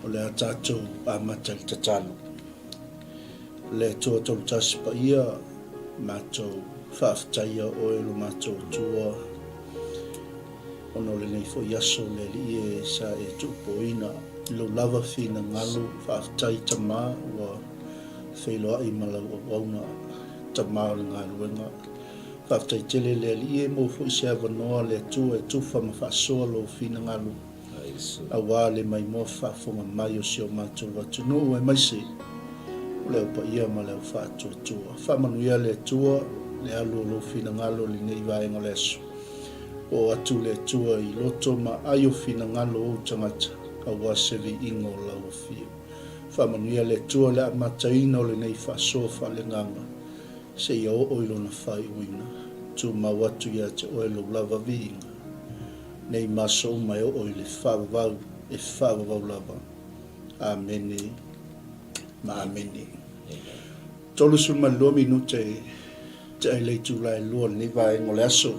O le a tatou amata i le tatalo. Le Atua Tolutasi Paia, matou faafetaia Oe lo matou Atua, ona o lenei foi aso le Alii e sa e tuupoina i Lou lava finagalo. Faafetai Tama ua feiloai ma Lau auauna, Tama o le galuega. Faafetai tele le Alii e maua foi se avanoa le Atua e tufa ma faasoa Lou finagalo. aua le maimoa faafofoga mai o si o matou atunuu aemaise o le au paia ma le au faatuatua. Faamanuia le Atua le alu o lou finagalo i lenei vaega o le aso. Oo atu le Atua i loto ma ai o finagalo o ou tagata aua se viiga o lau afio. Faamanuia le Atua le amataina o lenei faasoa faaleagaga seia oo i lona faaiuina. Tumau atu ia te oe lou lava viiga. Nei ma aso uma e oo i le faavavau e faavavau lava. Amene ma amene. 32 minute tea i le itula e lua o lenei vaega o le aso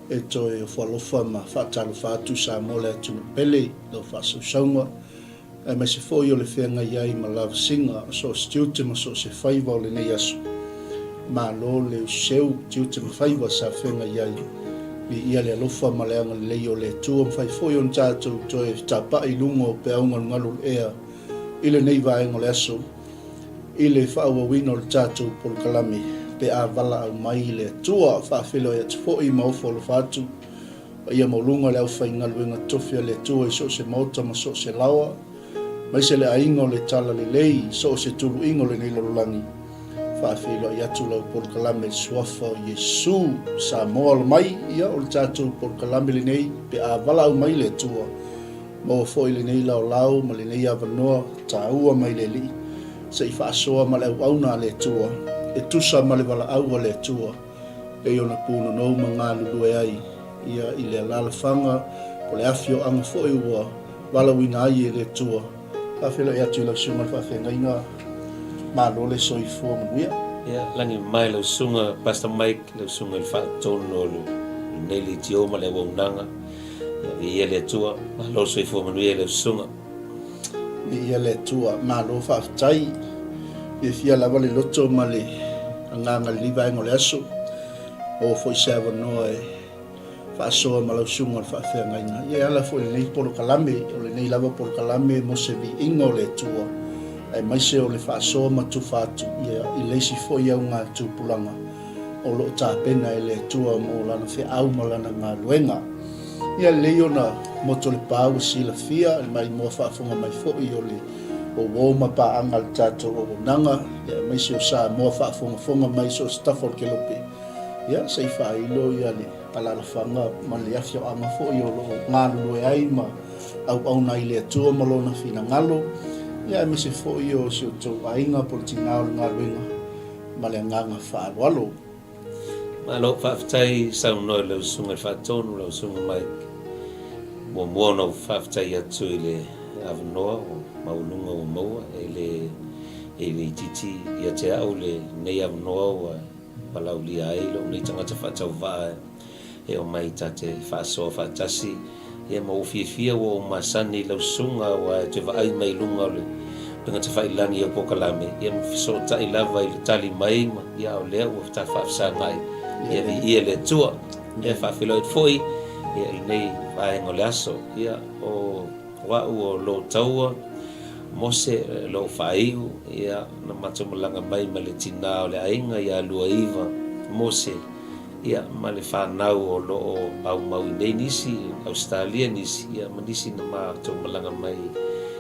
e toe ofo alofa ma faatalofa atu Samoa le atunuu pele i lau faasausauga aemaise foi o le feagai ai ma lavasiga o so o se tiute ma so o se faiva o lenei aso. Malo le useu, tiute ma faiva sa feagai ai. Viia le alofa ma le agalelei o le Atua, mafai foi ona tatou toe fetapa'i i luga o peau galugalu o le ea i lenei vaega o le aso, i le faaauauina o le tatou polokalame pe a valaau mai le Atua. Faafeiloai atu foi ma ofo alofa atu Paia maualuga le aufaigaluega tofi a le Atua i so o se maota ma so o se laoa, aemaise le aiga o le Talalelei i so o se tuluiga o lenei lalolagi. Faafeiloai atu lau polokalame i le Suafa o Iesu. Samoa alo mai, ia o le tatou polokalame lenei pe a valaau mai le Atua. Maua foi lenei laolao ma lenei avanoa taua mai le Alii se i faasoa ma le auauna a le Atua e tusa ma le valaau a le Atua. Pei ona punonou ma galulue ai ia i le alaalafaga po o le afioaga foi ua valaauina ai e le Atua. Faafeiloai atu i lau Susuga i le Faafeagaiga, malo le soifua manuia. Ia, lagi mamae lau Susuga Pastor Mike, lau Susuga i le Faatonu o lenei leitio ma le auaunaga. Ia, viia le Atua, malo le soifua manuia i lau Susuga. Viia le Atua, malo faafetai. Fiafia lava le loto ma le agaga i lenei vaega o le aso. Maua foi se avanoa e faasoa ma lau susuga o le faafeagaiga. Ia e ala foi i lenei polokalame, o lenei lava polokalame mo se viiga o le Atua, aemaise o le faasoa ma tufa atu ia i le isi foi auga tupulaga o lo o tapena e le Atua mo lana feau ma lana galuega. Ia lelei ona moto le pa ua silafia le maimoa faafofoga mai foi o le uo ma paaga a le tatou auaunaga, ia aemaise o Samoa faafogafoga mai so o se tafa o le kelope. Ia se i faailo ia le alaalafaga ma le afioaga foi o lo o galulue ai ma auauna ai le Atua ma Lona finagalo, ia aemaise foi o si outou aiga po o le tina o le galuega ma le agaga faaaloalo. Malo, faafetai saunoa i lau Susuga i le Faatonu, lau Susuga Mike. Muamua ona ou faafetai atu i le avanoa maualuga ua maua, e le e le itiiti ia te au lenei avanoa ua valaaulia ai lou nei tagata faatauvaa E omai ta te faasoa faatasi, ia ma ua fiafia ua ou masani i lau susuga aua e toe vaai mai i luga o le upega tafailagi o polokalame, ia ma fesootai lava i le tali mai ma, ia a o lea ua ta faafesagai, ia viia le Atua. Ia faafeiloai atu foi ia i lenei vaega o le aso, ia o au o lou taua, Mose, lou faaiu, ia na matou malaga mai ma le tina o le aiga ia Luaiva Mose, Ia, ma le fanau o lo o aumau i nei nisi, Ausetalia nisi, ia ma nisi na matou malaga mai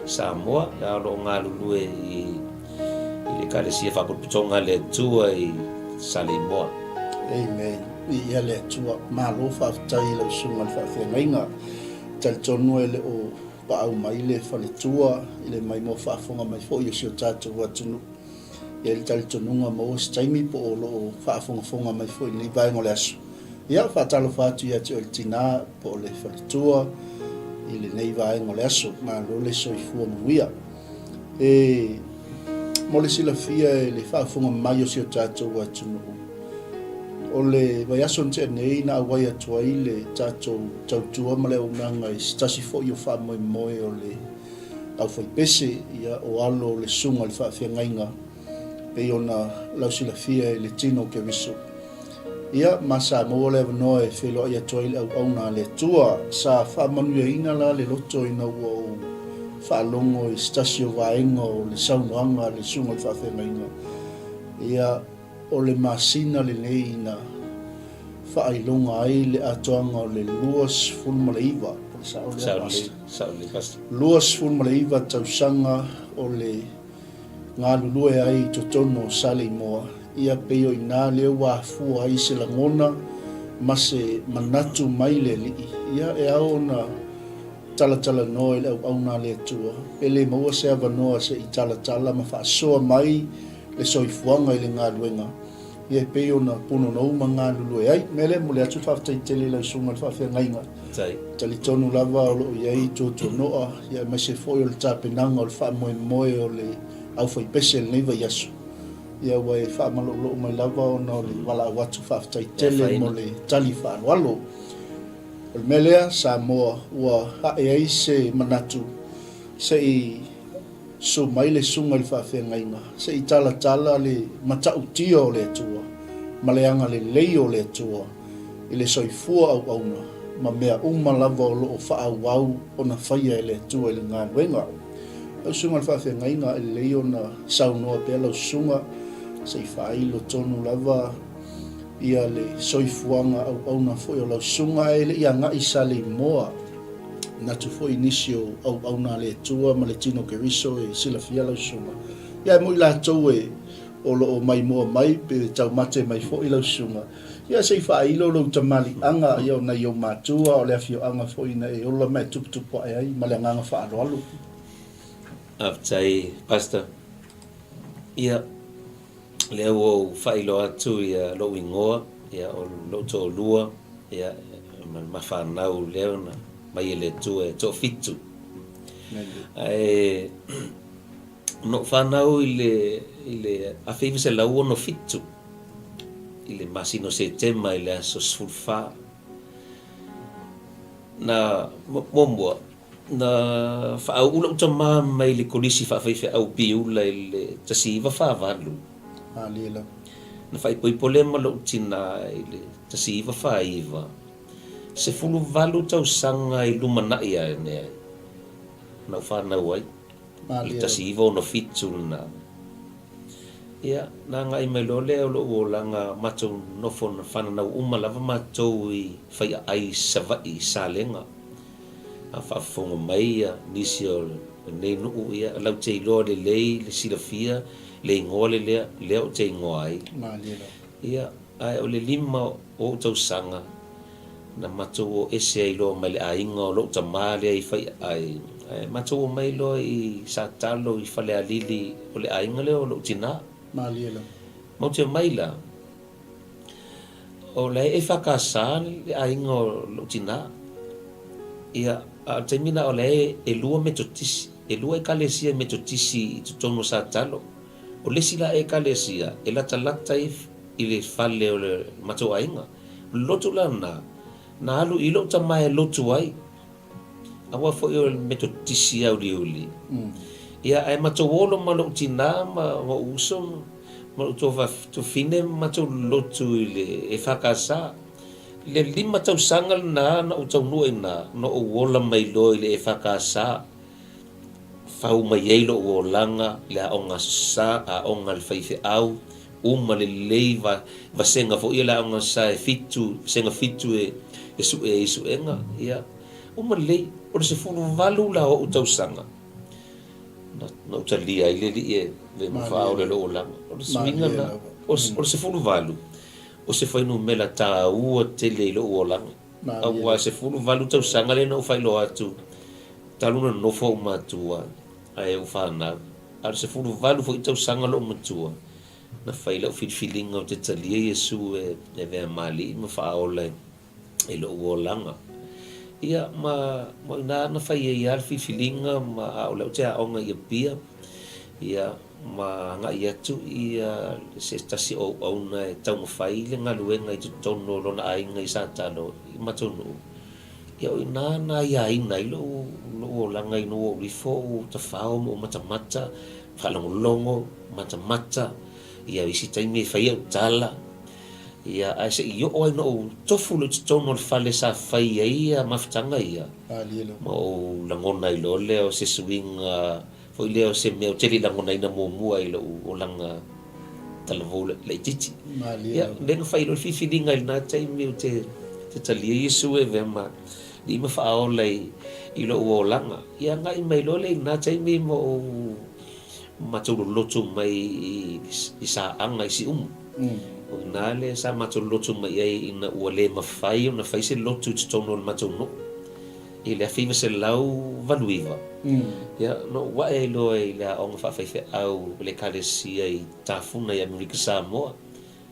Samoa, a o lo o galulue i i le Ekalesia Faapotopotoga a le Atua i Saleimoa. Amen. Viia le Atua. Malo faafetai i lau Susuga i le Faafeagaiga. Talitonu e le o paau mai le faletua i le maimoa faafofoga mai foi o si o tatou atunuu. E i ai le talitonuga maua se taimi po o lo o faafogafoga mai foi i lenei vaega o le aso. Ia, faatalofa atu ia te oe le tina po o le faletua i lenei vaega o le aso. Malo le soifua manuia. E mo le silafia e le faafofoga mai o si o tatou atunuu, o le vaiaso na tea nei na auai atu ai le tatou tautua ma le auaunaga i se tasi foi o faamoemoe o le. aufaipese, ia, o alo o le susuga i le faafeagaiga, pei ona lausilafia i le tino o Keriso. Ia, ma sa maua le avanoa e feiloai atu ai le auauna a le Atua. Sa faamanuiaina la le loto ina ua ou faalogo i se tasi o vaega o le saunoaga a le Susuga i le Faafeagaiga. Ia, o le masina lenei na faailoga ai le atoaga o le 29, po o le sao lea, Pastor? 29 tausaga o le galulue ai i totonu o Saleimoa, ia pei o i ina lea ua afua ai se lagona ma se manatu mai le Alii, ia e ao ona talatalanoa i le auauna a le Atua, pe le maua se avanoa se i talatala ma faasoa mai le soifuaga i le galuega, ia e pei ona punonou ma galulue ai. O le mea lea e momoli atu le faafetai tele i lau Susuga i le Faafeagaiga. E talitonu lava o lo o i ai tuatuanoa, ia aemaise foi o le tapenaga o le faamoemoe o le aufaipese i lenei vaiaso. Ia ua e faamaloulou mai lava ona o le valaau atu faafetai tele mo le tali faaaloalo. O le mea lea, Samoa, ua ae ai se manatu se i Susu mai le Susuga i le Faafeagaiga se i talatala le matautia o le Atua ma le agalelei o le Atua i le soifua auauna ma mea uma lava o lo o faaauau ona faia e le Atua i le galuega. Lau Susuga i le Faafeagaiga, e lelei ona saunoa pea lau Susuga se i faailo tonu lava ia le soifuaga auauna foi o lau Susuga ae le i agai i Saleimoa. Manatu foi nisi o auauna a le Atua ma le tino Keriso e silafia lau susuga. Ia e mo i latou e o lo o maimoa mai pe taumate mai foi lau susuga, ia se i faailo lou tamaliiaga ia o nai ou matua o le afioaga foi ina e ola ma e tuputupu ae ai ma le agaga faaaloalo. Faafetai Pastor. Ia, lea ua ou faailoa atu ia lou igoa, ia o lou toalua, ia ma le mafanau lea na mai e le Atua e toafitu. Ae na ou fanau i le i le 1967 i le masina o Setema i le aso 14. Na muamua Na faauu lou tama mai le Kolisi Faafaifeau Piula i le 1948. Malie lava. Na faaipoipo lea ma lou tina i le 1949, 18 tausaga i lumanai ane ai na ou fanau ai, i le 1967 lena. Ia, na agai mai loa lea o lou olaga matou nofo na fananau uma lava matou i Faiaai i Savaii i Salega. A faafofoga mai ia nisi o lenei nuu ia lau te iloa lelei le silafia le igoa le lea lea ou te igoa ai. Malie lava. Ia, ae o le lima o ou tausaga na matou o ese ai loa mai le aiga o lou tama lea i Faiaai, ae matou omai loa i Satalo i Falealili o le aiga lea o lou tina. Malie lava. Matou te omai la. O la e EFKS le aiga o lou tina. Ia, a o le taimi lena o la e elua Metotisi, elua Ekalesia Metotisi i totonu o Satalo. O le isi la Ekalesia e latalata i le fale o le matou aiga. O le lotu la lena, na alu i lou tama e lotu ai. Aua foi o le Metotisi auliuli. Ia, ae matou olo ma lou tina ma ou uso ma lou tuafafine ma matou lotu i le EFKS. I le lima tausaga lena na ou taunuu ai ina, na ou ola mai loa i le EFKS. Fau mai ai lou olaga, le aoga Aso Sa, aoga a le faifeau, uma lelei va, vasega foi ia le aoga Aso Sa e fitu, vasega fitu e, e sue ai suega, ia, uma lelei. O le 18 la o ou tausaga, na, na ou talia ai le Alii e ve ma faaola i lou olaga. O le suiga lena, o, o le 18, o se fuainumera taua tele i lou olaga. Aua e 18 tausaga lea na ou faailoa atu, talu ona nonofo ou matua ae ou fanau, a o le 18 foi tausaga lou matua, na fai lau filifiliga ou te talia Iesu e avea ma Alii ma Faaola i lou olaga. Ia, ma ma o ina na fai ai lava le filifiliga ma a o lea ou te aoga i Apia, ia, ma agai atu ia se tasi o auauna e taumafai le galuega i totonu o lona aiga i Satalo i matou nuu. Ia o i ina na aiaina ai lou lou olaga ina ua ou ifo ou tafao ma ou matamata, faalogologo, matamata, ia isi taimi e fai au tala, ia ae se i oo ai ina ou tofu loa i totonu o le fale sa fai ai ia mafutaga ia, ma ou lagona ai loa lea o se suiga foi lea o se mea ou te le i lagonaina muamua i lou olaga talavou laitiiti. Ia, lea na fai loa le filifiliga i lena taimi ou te te talia Iesu e avea ma Alii ma Faaola i i lou olaga. Ia agai mai loa lea i lena taimi ma ou matou lolotu mai i i Saaga i Siumu. O i ina lea sa matou lolotu mai ai ina ua le mafai ona fai se lotu i totonu o le matou nuu. I le 1989, ia, na ou ae ai loa i le aoga faafaifeau o le Ekalesia i Tafuna i Amerika Samoa.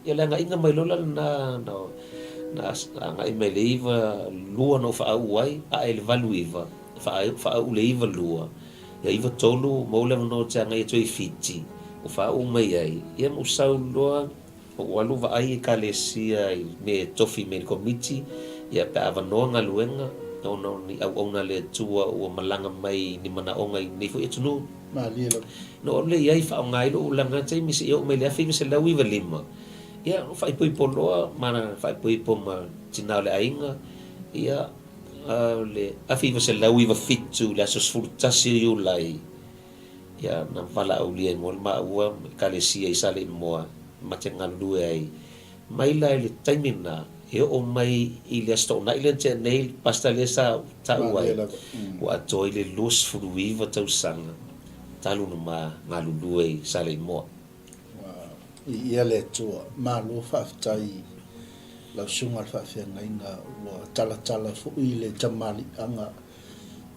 Ia, le agaiga mai loa la lena, na, na agai mai le 92 na ou faauu ai, ae i le 89, faauu i le 92, ia 93, maua le avanoa ou te agai atu ai i Fiti, ua faauu mai ai, ia ma ou sau loa Ou alu vaai Ekalesia i mea e tofi mai i le komiti, ia pe a avanoa galuega, ona o ni auauna a le Atua ua malaga mai i ni manaoga i lenei foi atunuu. Malie lava. Na ou alu lea i ai faaaoga ai lou ulaga taimi seia oo mai i le 1995, ia faaipoipo loa ma faaipoipo ma tina o le aiga, ia o le 1997 i le aso 11 o Iulai, Ia, na valaaulia ai mo le maua ma Ekalesia i Saleimoa ma te galulue ai. Mai la i le taimi lena, e oo mai i le Aso Toonai lea na tea nei, le pastor lea sa taua ai, ua atoa i le 29 tausaga talu ona ma galulue i Saleimoa. Viia le Atua. Malo faafetai lau susuga i le faafeagaiga ua talatala foi le tamaliiaga.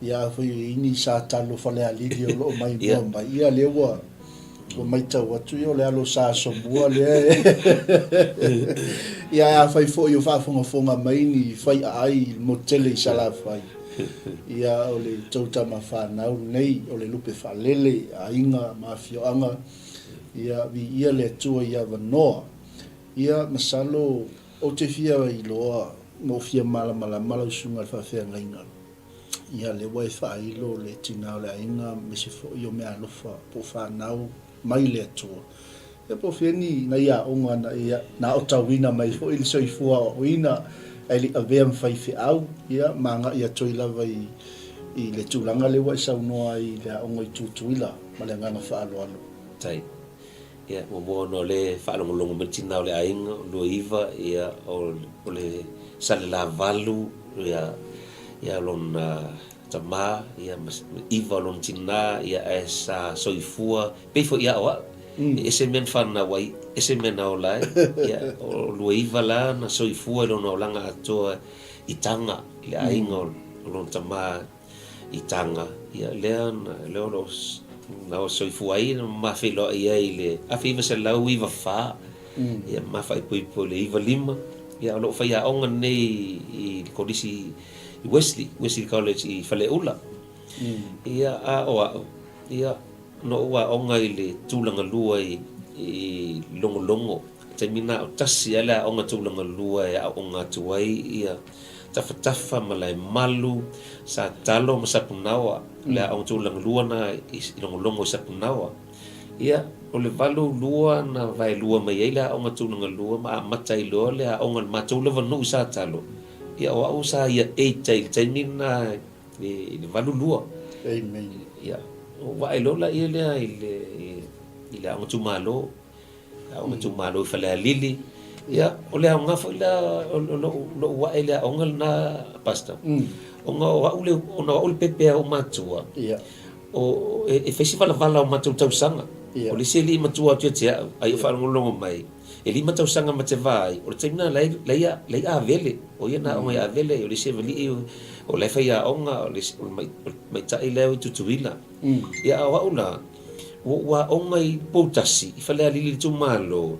Ia afai o i ai ni sa talo Falealili o lo o mai mua mai, ia lea ua ua maitau atu ia o le alo sa Asomua lea e Ia ae afai foi o faafogafoga mai ni faiaai i le motu tele i Salafai, ia o le tou tama fanau lenei, o le lupe faalele, aiga ma afioaga, ia viia le Atua i avanoa. Ia masalo ou te fia iloa ma ou fia malamalama lau susuga i le faafeagaiga, ia lea ua e faailo le tina o le aiga aemaise foi o meaalofa po o fanau mai le Atua. Ia po o fea ni nai aoga na e na aotauina mai foi le soifua aoaoina ae le i avea ma faifeau, ia ma agai atu ai lava i i le tulaga lea ua e saunoa ai i le aoga i Tutuila ma le agaga faaaloalo. Tai. Ia, muamua ona o lea e faalogologo mai le tina o le aiga, o Luaiva, ia, o, o le Salelavalu, ia, ia lona tama, ia, ma Iva o lona tina, ia, ae sa soifua, pei foi ia o au. E ese mea na fanau ai, ese mea na ola ai. Ia, o Luaiva la na soifua i lona olaga atoa i Taga, i le aiga o, o lona tama. i Taga, ia lea na lea o lo o soifua ai na ma feiloai ai i le 1994, ia ma faaipoipo i le 95, ia o lo o faiaoga nei i le kolisi i Wesley, Wesley College i Faleula. Ia a o au, ia na ou aoga i le tulaga lua i i Logologo, taimi na o tasi lava le aoga tulaga lua e aooga atu ai ia Tafatafa, Malaemalu, Satalo ma Sapunaoa, o le aoga tulaga lua na i Logologo i Sapunaoa. Ia, o le 82 na vaelua mai ai le aoga tulaga lua ma amata ai loa le aoga i le matou lava nuu i Satalo. Ia, o au sa Year Eight ai i le taimi lena i le 82. Amen. Ia, ou ae loa laia lea i le i le aoga itumalo. Aoga itumalo i Falealili. Ia, o le aoga foi la o lou ae i le aoga lena, Pastor, ona o au le, ona o au le pepe a ou matua, o, e fai si valavala o matou tausaga. O le isi alii matua atu ia te au, a ia faalogologo mai, e lima tausaga ma te va ai, o le taimi lena la e, la e i Avele, o ia na aoga i Avele, o le isi alii o la e faiaoga, o le matai la e i Tutuila. Ia, a o au la, Ua ou aoga i Poutasi, i Falealili i le itumalo,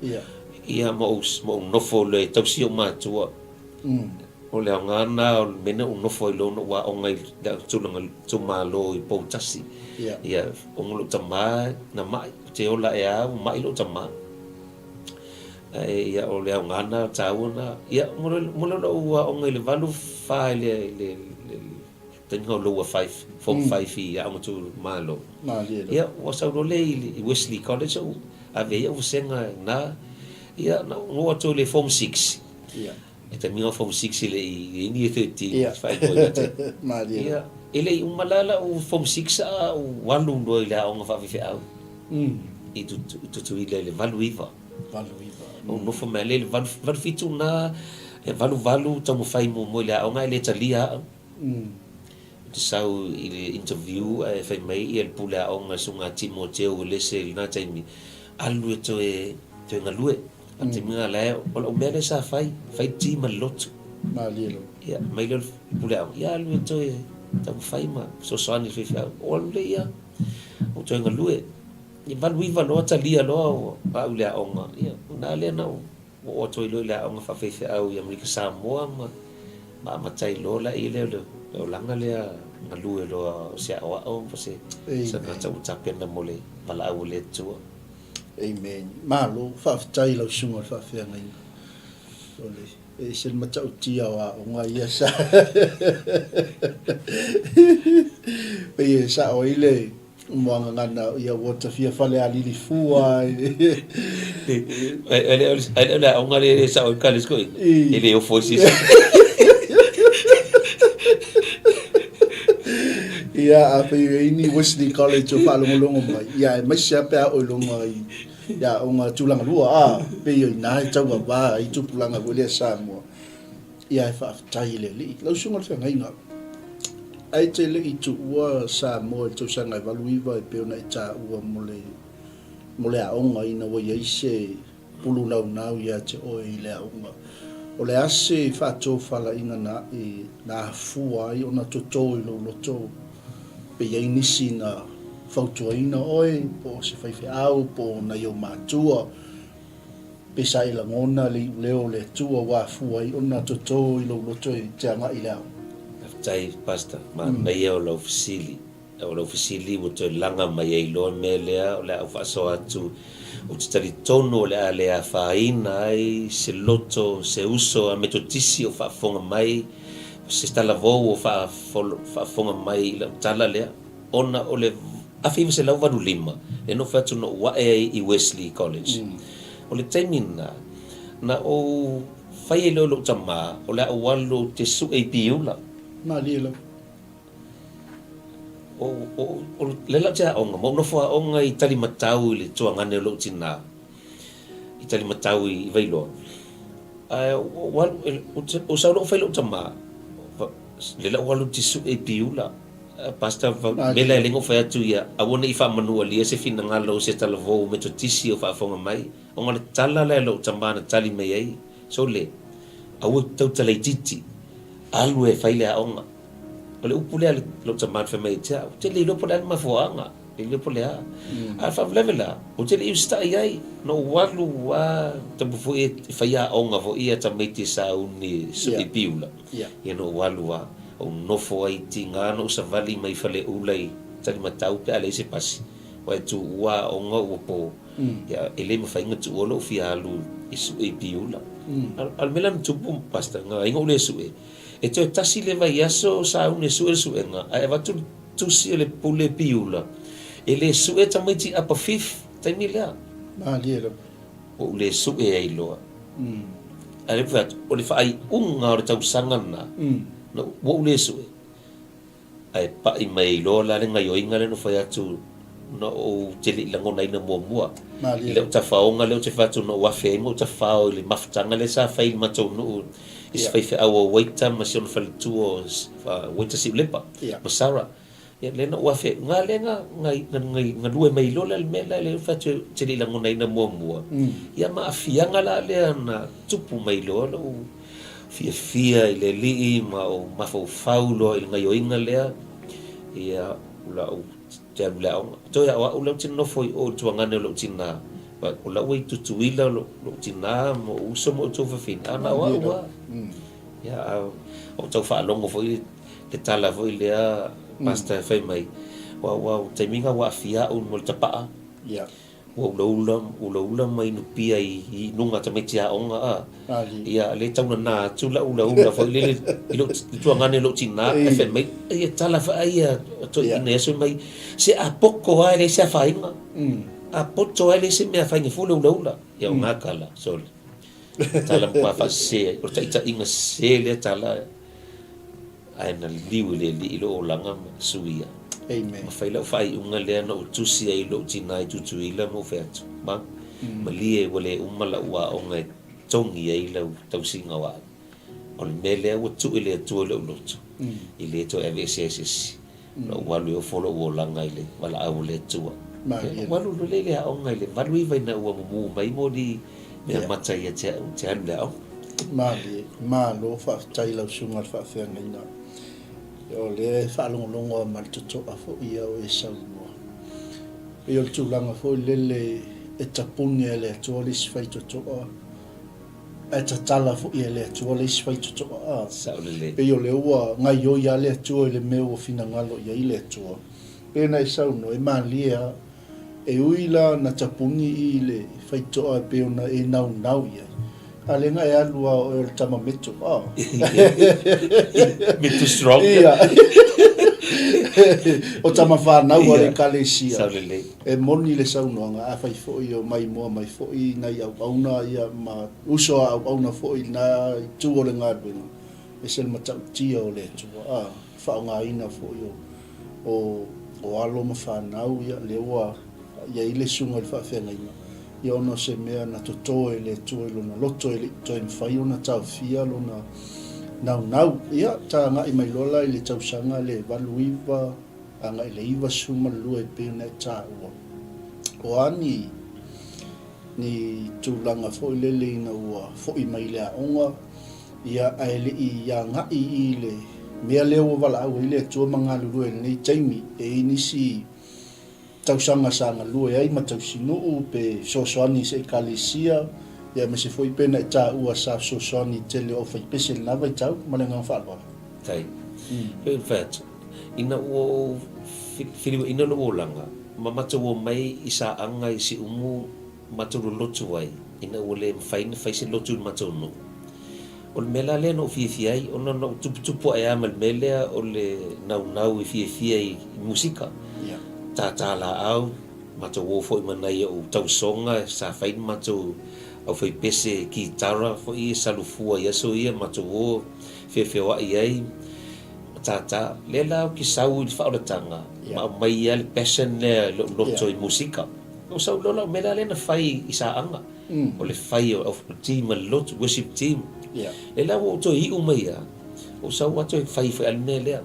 ia ma ou, ma ou nofo loa e tausi ou matua. O le aoga lena o le mea na ou nofo ai loa ona ou aoga i le tulaga itumalo i Poutasi. Ia, ona o lou tama na mai, ou te ola ae lava ua mai lou tama. Ae ia o le aoga na taua na. Ia mo le mo le lou aoga i le 8 4 i le le le taimi o lower 5, form 5 i aoga tu malo. Malie Ia ua sau loa lea i Wesley College ou ave ai au vasega na. Ia na ou atu i le form 6. Ia. E taimi o form 6 e le i i ai ni 13 faaigoa i te. Malie. Ia, e le i uma la lau form 6 a ou alu loa i le aoga faafaifeau. I Tutuila i le 89. 89. Ou nofo mai lea i le 87 na, e 88 taumafai muamua i le aoga ae le talia au. Ou te sau i le interview ae fai mai ia le pule aoga Susuga Timoteo Uelese i lena taimi, alu e toe toe galue. A o le taimi lena la e, o lau mea lea sa fai, fai ti ma le lotu. Malie lava. Ia, mai lea o le pule aoga, ia alu e toe taumafai ma fesoasoani i le faifeau. Ou alu lea ia, ou toe galue. Ia 89 loa talia loa au i le aoga, ia o i ina lea na ou oo atu ai loa i le aoga faafaifeau i Amerika Samoa ma ma amata ai loa la i lea o le olaga lea galue loa o se aoao po o se tagata ua tapena mo le valaau a le Atua. Amen. Malo, faafetai i lau susuga i le faafeagaiga. O le, e ese le matautia o aoga ia sa pei e sao ai le muagagana ia ua ta fia falealili fua ai. Ae le o le aoga lea e sao ai college koe, e le ofo ai se isi. Ia, afai e i ai ni Wesley College o faalogologo mai, ia aemaise lava pe a oo i luga i aoga tulaga lua, a, pei o i ina e tauava ai tupulaga foi lea Samoa. Ia e faafetai i le Alii. Lau Susuga i le Feagaiga, ae te le i tuua Samoa i le tausaga e 89 e pei ona e taua mo le, mo le aoga ina ua i ai se pulu naunau ia te oe i le aoga. O le a se faatofalaiga na e na afua ai ona toto i lou loto pe i ai nisi na fautuaina oe po o se faifeau po o nai ou matua Pe sa e lagona le iuleo o le Atua ua afua ai ona toto i lou loto e te agai i le ao? Faafetai Pastor, manaia o lau fesili. O lau fesili ua toe laga mai ai loa le mea lea o le a ou faasoa atu. Ou te talitonu o le a le afaina ai se loto, se uso a Metotisi o faafofoga mai, se talavou o faafofoga mai i lau tala lea. Ona o le 1985, lea na ou fai atu na ou ae ai i Wesley College. O le taimi lena, na ou fai ai loa i lou tama, o le a ou alu ou te sue i Piula. Malie lava. O, o, o lea la ou te aoga, ma ou nofo aoga i Talimatau i le tuagane o lou tina, i Talimatau i Vailoa. Ae ou alu, ou sau loa ou fai i lou tama, lea la ou alu ou te sue i Piula. Pastor, mea la e le na ou fai atu ia, aua ne i faamanualia se finagalo o se talavou Metotisi o faafofoga mai, ona o le tala lea a lou tama na tali mai ai, Sole, aua e tautala itiiti, alu e fai le aoga. O le upu lea a lou tama na fai mai ia te au, ou te le iloa po o le a le mafuaaga, le iloa po o le a. A o le faalavelave la, ou te le i usitai ai, na ou alu lava, tapu foi e fai aoga foi ia tamaiti e sauni e sue piula, ia na ou alu lava. Ou nofo ai tiga na ou savali mai Faleula i Talimatau pe a leai se pasi, aua e tuua aoga ua po, ia e le mafai ona tuua lou fia alu e sue i Piula. A o le mea la na tupu Pastor, na ala ai ona ou le sue, e toe tasi le vaiaso sauni e sue le suega, ae avatu le tusi a le pule Piula, e le sue tamaiti upper fifth taimi lea. Malie lava. Ua ou le sue ai loa. Ae lea ou fai atu, o le faaiuga o le tausaga lena, na ua ou le sue, ae pai mai ai loa la le gaioiga lea na ou fai atu, na ou te le i lagonaina muamua. I lau tafaoga lea ou te fai atu na ou afe ai ma ou tafao i le mafutaga lea sa fai i le matou nuu i si faifeau o Waita ma si ona faletua o Waita Siulepa ma Sarah. Ia, lea na ou afe, nga lea na, na, na, na, galue mai loa la le mea lea, lea ou fai atu ou te le i lagonaina muamua. Ia ma aafiaga la lea na tupu mai loa lou fiafia i le Alii ma ou mafaufau loa i le gaioiga lea, ia, o la ou te alu i le aoga. Toe a o au lea ou te nofo i o i le tuagane o lou tina, o la ua i Tutuila lou tina ma ou uso ma outou fafine, a na o au lava. Ia, a ou tau faalogo foi le tala foi lea Pastor e fai mai, ua, ua, taimi na ua aafia au mo le tapaa. Yeah. Ua ulaula, ulaula ma inupia i, i luga tamaiti aoga a. Ia, le tau nana atu lau ulaula foi lele i lou, i tuagane lou tina, ae fai mai, ia tala faa ia toeaina ia fai mai, se a poto lava e leai se afaina. A poto lava e leai se mea afaina fua le ulaula. Ia o na tala, sole. Tala matua faasese ai. O le taitaiga sese lea tala. Ae na liliu e le Alii lou olaga ma suia. Amen. Ma fai lau faaiuga lea na ou tusi ai i lou tina i Tutuila ma ou fai atu, Ma, malie ua le uma lau aoga e togi ai lau tausiga o au. O le mea lea ua tuu e le Atua i lou loto, e le toe aveesea e se isi. Na ou alu e ofo lou olaga i le valaau o le Atua. Malie. Na ou alu loa lea i le aoga i le 89 ina ua mumu mai moli mea mata ia te au, te alu i le aoga. Malie. Malo faafetai i lau susuga i le faafeagaiga. O lea e faalogologo lava ma le totoa foi ia o e saunoa. Pei o le tulaga foi lele e tapuni e le Atua le isi faitotoa. Ae tatala foi e le Atua le isi faitotoa a. Sao lelei. Pei o lea ua gaioi lava le Atua i le mea ua finagalo i ai le Atua. Pei ona e saunoa, e malie lava. E ui la na tapuni i le faitotoa e pei ona e naunau i ai, a o lea na e alu lava o oe o le tama meto a. Bit too strong. Ia. O tama whanau a le Ekalesia. Sao lelei. E moni le saunoaga, afai foi o maimoa mai foi nai auauna ia ma uso a auauna foi i lena itu o le galuega, e ese le matautia o le Atua, a, faaaogaina foi o, o, o alo ma fanau, ia, lea ua i ai le susuga i le faafeagaiga, ia ona o se mea na toto e le Atua i lona loto e le i toe mafai ona taofia lona naunau. Ia, ta agai mai loa la i le tausaga le 89, agai i le 92 e pei ona e taua, o a ni, ni tulaga foi lele ina ua foi mai i le aoga, ia, ae le i agai i le mea lea ua valaau ai le Atua ma galulue i lenei taimi, e i ai nisi tausaga sa galue ai ma tausinuu pe fesoasoani i se Ekalesia, ia aemaise foi pe na e taua sa fesoasoani i le tele o aufaipese i lena vaitau. Ma le agaga faaaloalo. Faafetai. In fact, Ina ua ou filiuaina lou olaga, ma matou omai i Saaga i Siumu matou lolotu ai, ina ua le mafai ona fai se lotu i le matou nuu. O le mea la lea na ou fiafia ai, ona na ou tuputupu ae lava ma le mea lea o le naunau e fiafia i musika, tātā laau, matou o foi ma nai ou tausoga sa fai le matou aufaipese kitara foi e salufua i aso ia, matou o feofeoai ai. Tata, lea la ou te sau i le faaolataga ma aumai ai le passion lea i lou loto i musika. Ou sau loa la, o mea la lea na fai i Saaga, o le fai o le team a le lotu, worship team. Lea la ua ou toe iu mai lava, ou sau lava toe fai foi lava le mea lea.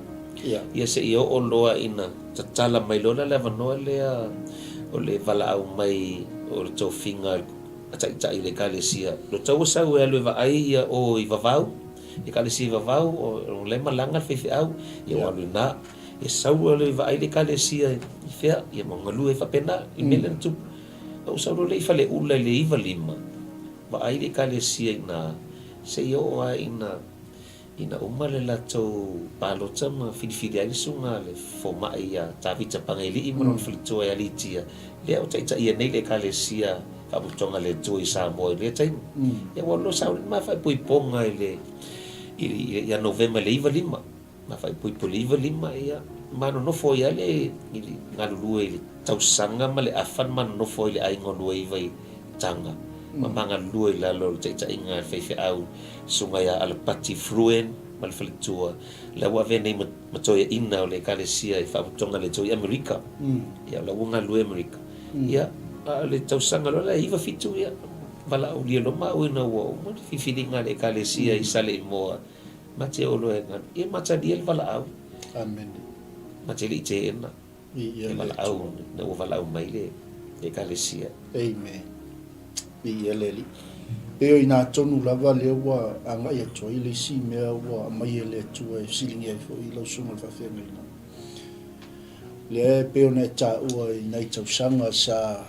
Ia seia oo loa ina tatala mai loa la le avanoa lea o le valaau mai o le tofiga a taitai o le Ekalesia. Lo taua sau e alu e vaai ia o i Vavau. Ekalesia i Vavau, o la e malaga le faifeau, ia ua alu i ina. Ia sau loa le vaai le ekalesia i fea, ia ma galue ai faapena i mea lea na tupu. Na ou sau loa lea i Faleula i le 95, vaai le ekalesia i ina, seia oo lava ina ina uma le latou palota ma filifili ai le susuga a le fomai ia Tavita Pagaelii ma lona faletua ia Litia, lea o taitaia nei le ekalesia Faapotopotoga a le Atua i Samoa i lea taimi. Ia ua loa sau le ma faaipoipoga i le ia Novema i le 95. Ma faaipoipo i le 95 ia ma nonofo ai lava le i le galulue i le tausaga ma le afa na ma nonofo ai i le aiga o Luaiva i Taga. Ma ma galulue i lalo o le taitaiga a le faifeau Susuga ia Alapati Fruen ma le faletua la ua avea nei ma toeaina o le Ekalesia i Faapotopotoga a le Atua i Amerika. Ia o la ua galulue i Amerika. Ia, a o le tausaga loa la e 97, ia, valaaulia loa maua ina ua uma le filifiliga a le Ekalesia i Saleimoa, ma te o loa e galu. Ia, matalia le valaau. Amene. Ma te le i teena le valaau, ina ua valaau mai le Ekalesia. Amen. Viia le Alii. Pei o i ina tonu lava lea ua agai atu ai le isi mea ua aumai e le Atua e fesiligia ai foi lau Susuga i le Faafeagaiga. Lea e pei ona e taua i nai tausaga sa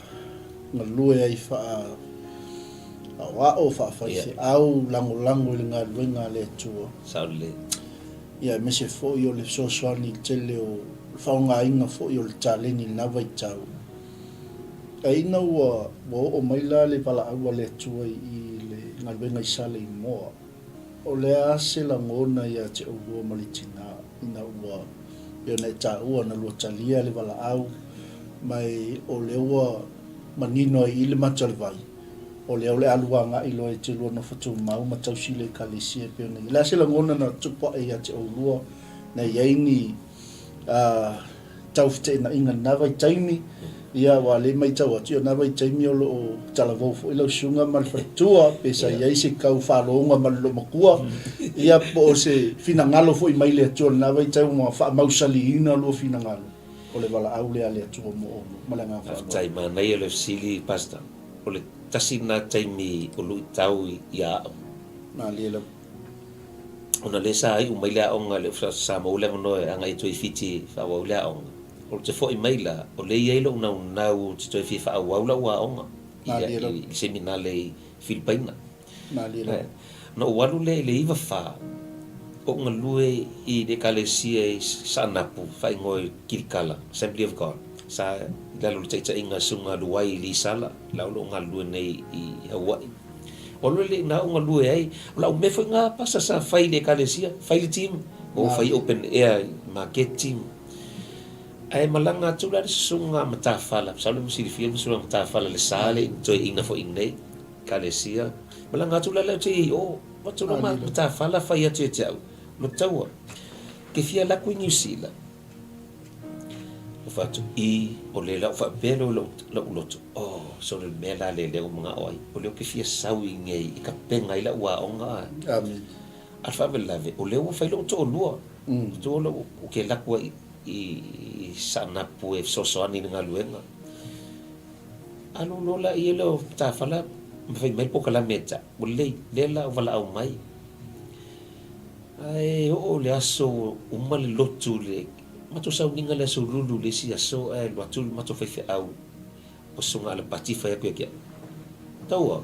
galue ai faa-aoao, faa-faifeau, lagolago i le galuega a le Atua. Sao lelei. Ia, aemaise foi o le fesoasoani i le tele o le faaaogaina foi o le taleni i lena vaitau. Ae ina ua ua oo mai la le valaau a le Atua i le galuega i Saleimoa, o le a se lagona ia te oulua ma le tina ina ua pei ona e taua na lua talia le valaau ma e o lea ua manino ai i le mata o le vai, o lea o le a lua agai loa e te lua nofo tumau ma tausi le Ekalesia e pei ona i ai. O le a se lagona na tupu ae ia te oulua na i ai ni tau feteenaiga i lena vaitaimi, ia aua o lea e matau atu, ia o lena vaitaimi o lo o talavou foi lau susuga ma le faletua, pe sa i ai se tau faaloga ma le loomatua, ia po o se finagalo foi mai le Atua i lena vaitaimi ua faamausaliina lua finagalo, o le valaau lea a le Atua mo oulua. Ma le agaga faaaloalo. Faafetai, manaia le fesili Pastor. O le tasi lena taimi o luitau ia au. Malie lava. Ona lea sa iu mai le aoga le sa maua le avanoa e agai atu ai i Fiti e faaauau le aoga. Ou te foi mai la, o lea e i ai lou naunau ou te toe fia faaauau lau aoga i le seminale i Filipaina. Ona ou alu lea i le 94, ou galue i le Ekalesia i Saanapu, faaigoa i Kilikala, Assembly of God, sa i lalo o le taitaiga a Susuga Luai Lisala, la o lo o galulue nei i Hawaii. O le le na ou galue ai, o lau mea foi nga pasa sa fai i le ekalesia, fai le team, o fai open air maketi. Ae malaga atu la le susuga a Matafala, masalo ua silafia le susuga a Matafala le sa le toeaina foi nei ekalesia. Malaga atu la le te i o, atu la Matafala fai atu ia te au, Mataua, ke fia alu aku i Niu Sila. Ou fai atu, I, o le la ou faapea lea i lou loto, oh, sole le mea la lea lea ua manao ai, o lea ou te fia sau i inei e tapena ai lau aoga a. Amen. A o le faalavelave, o lea ua fai lou toalua, toalua lea ou te alu atu ai i Saanapu e fesoasoani i le galuega. Alu loa laia lea o Matafala ma fai mai le polokalame ia te au, ua lelei, lea la ua valaau mai. Ae oo le aso ua uma le lotu i le matou sauniga i le aso lulu i le isi aso ae alu atu le matou faifeau o Susuga Alapati fai atu ia te au, Taua,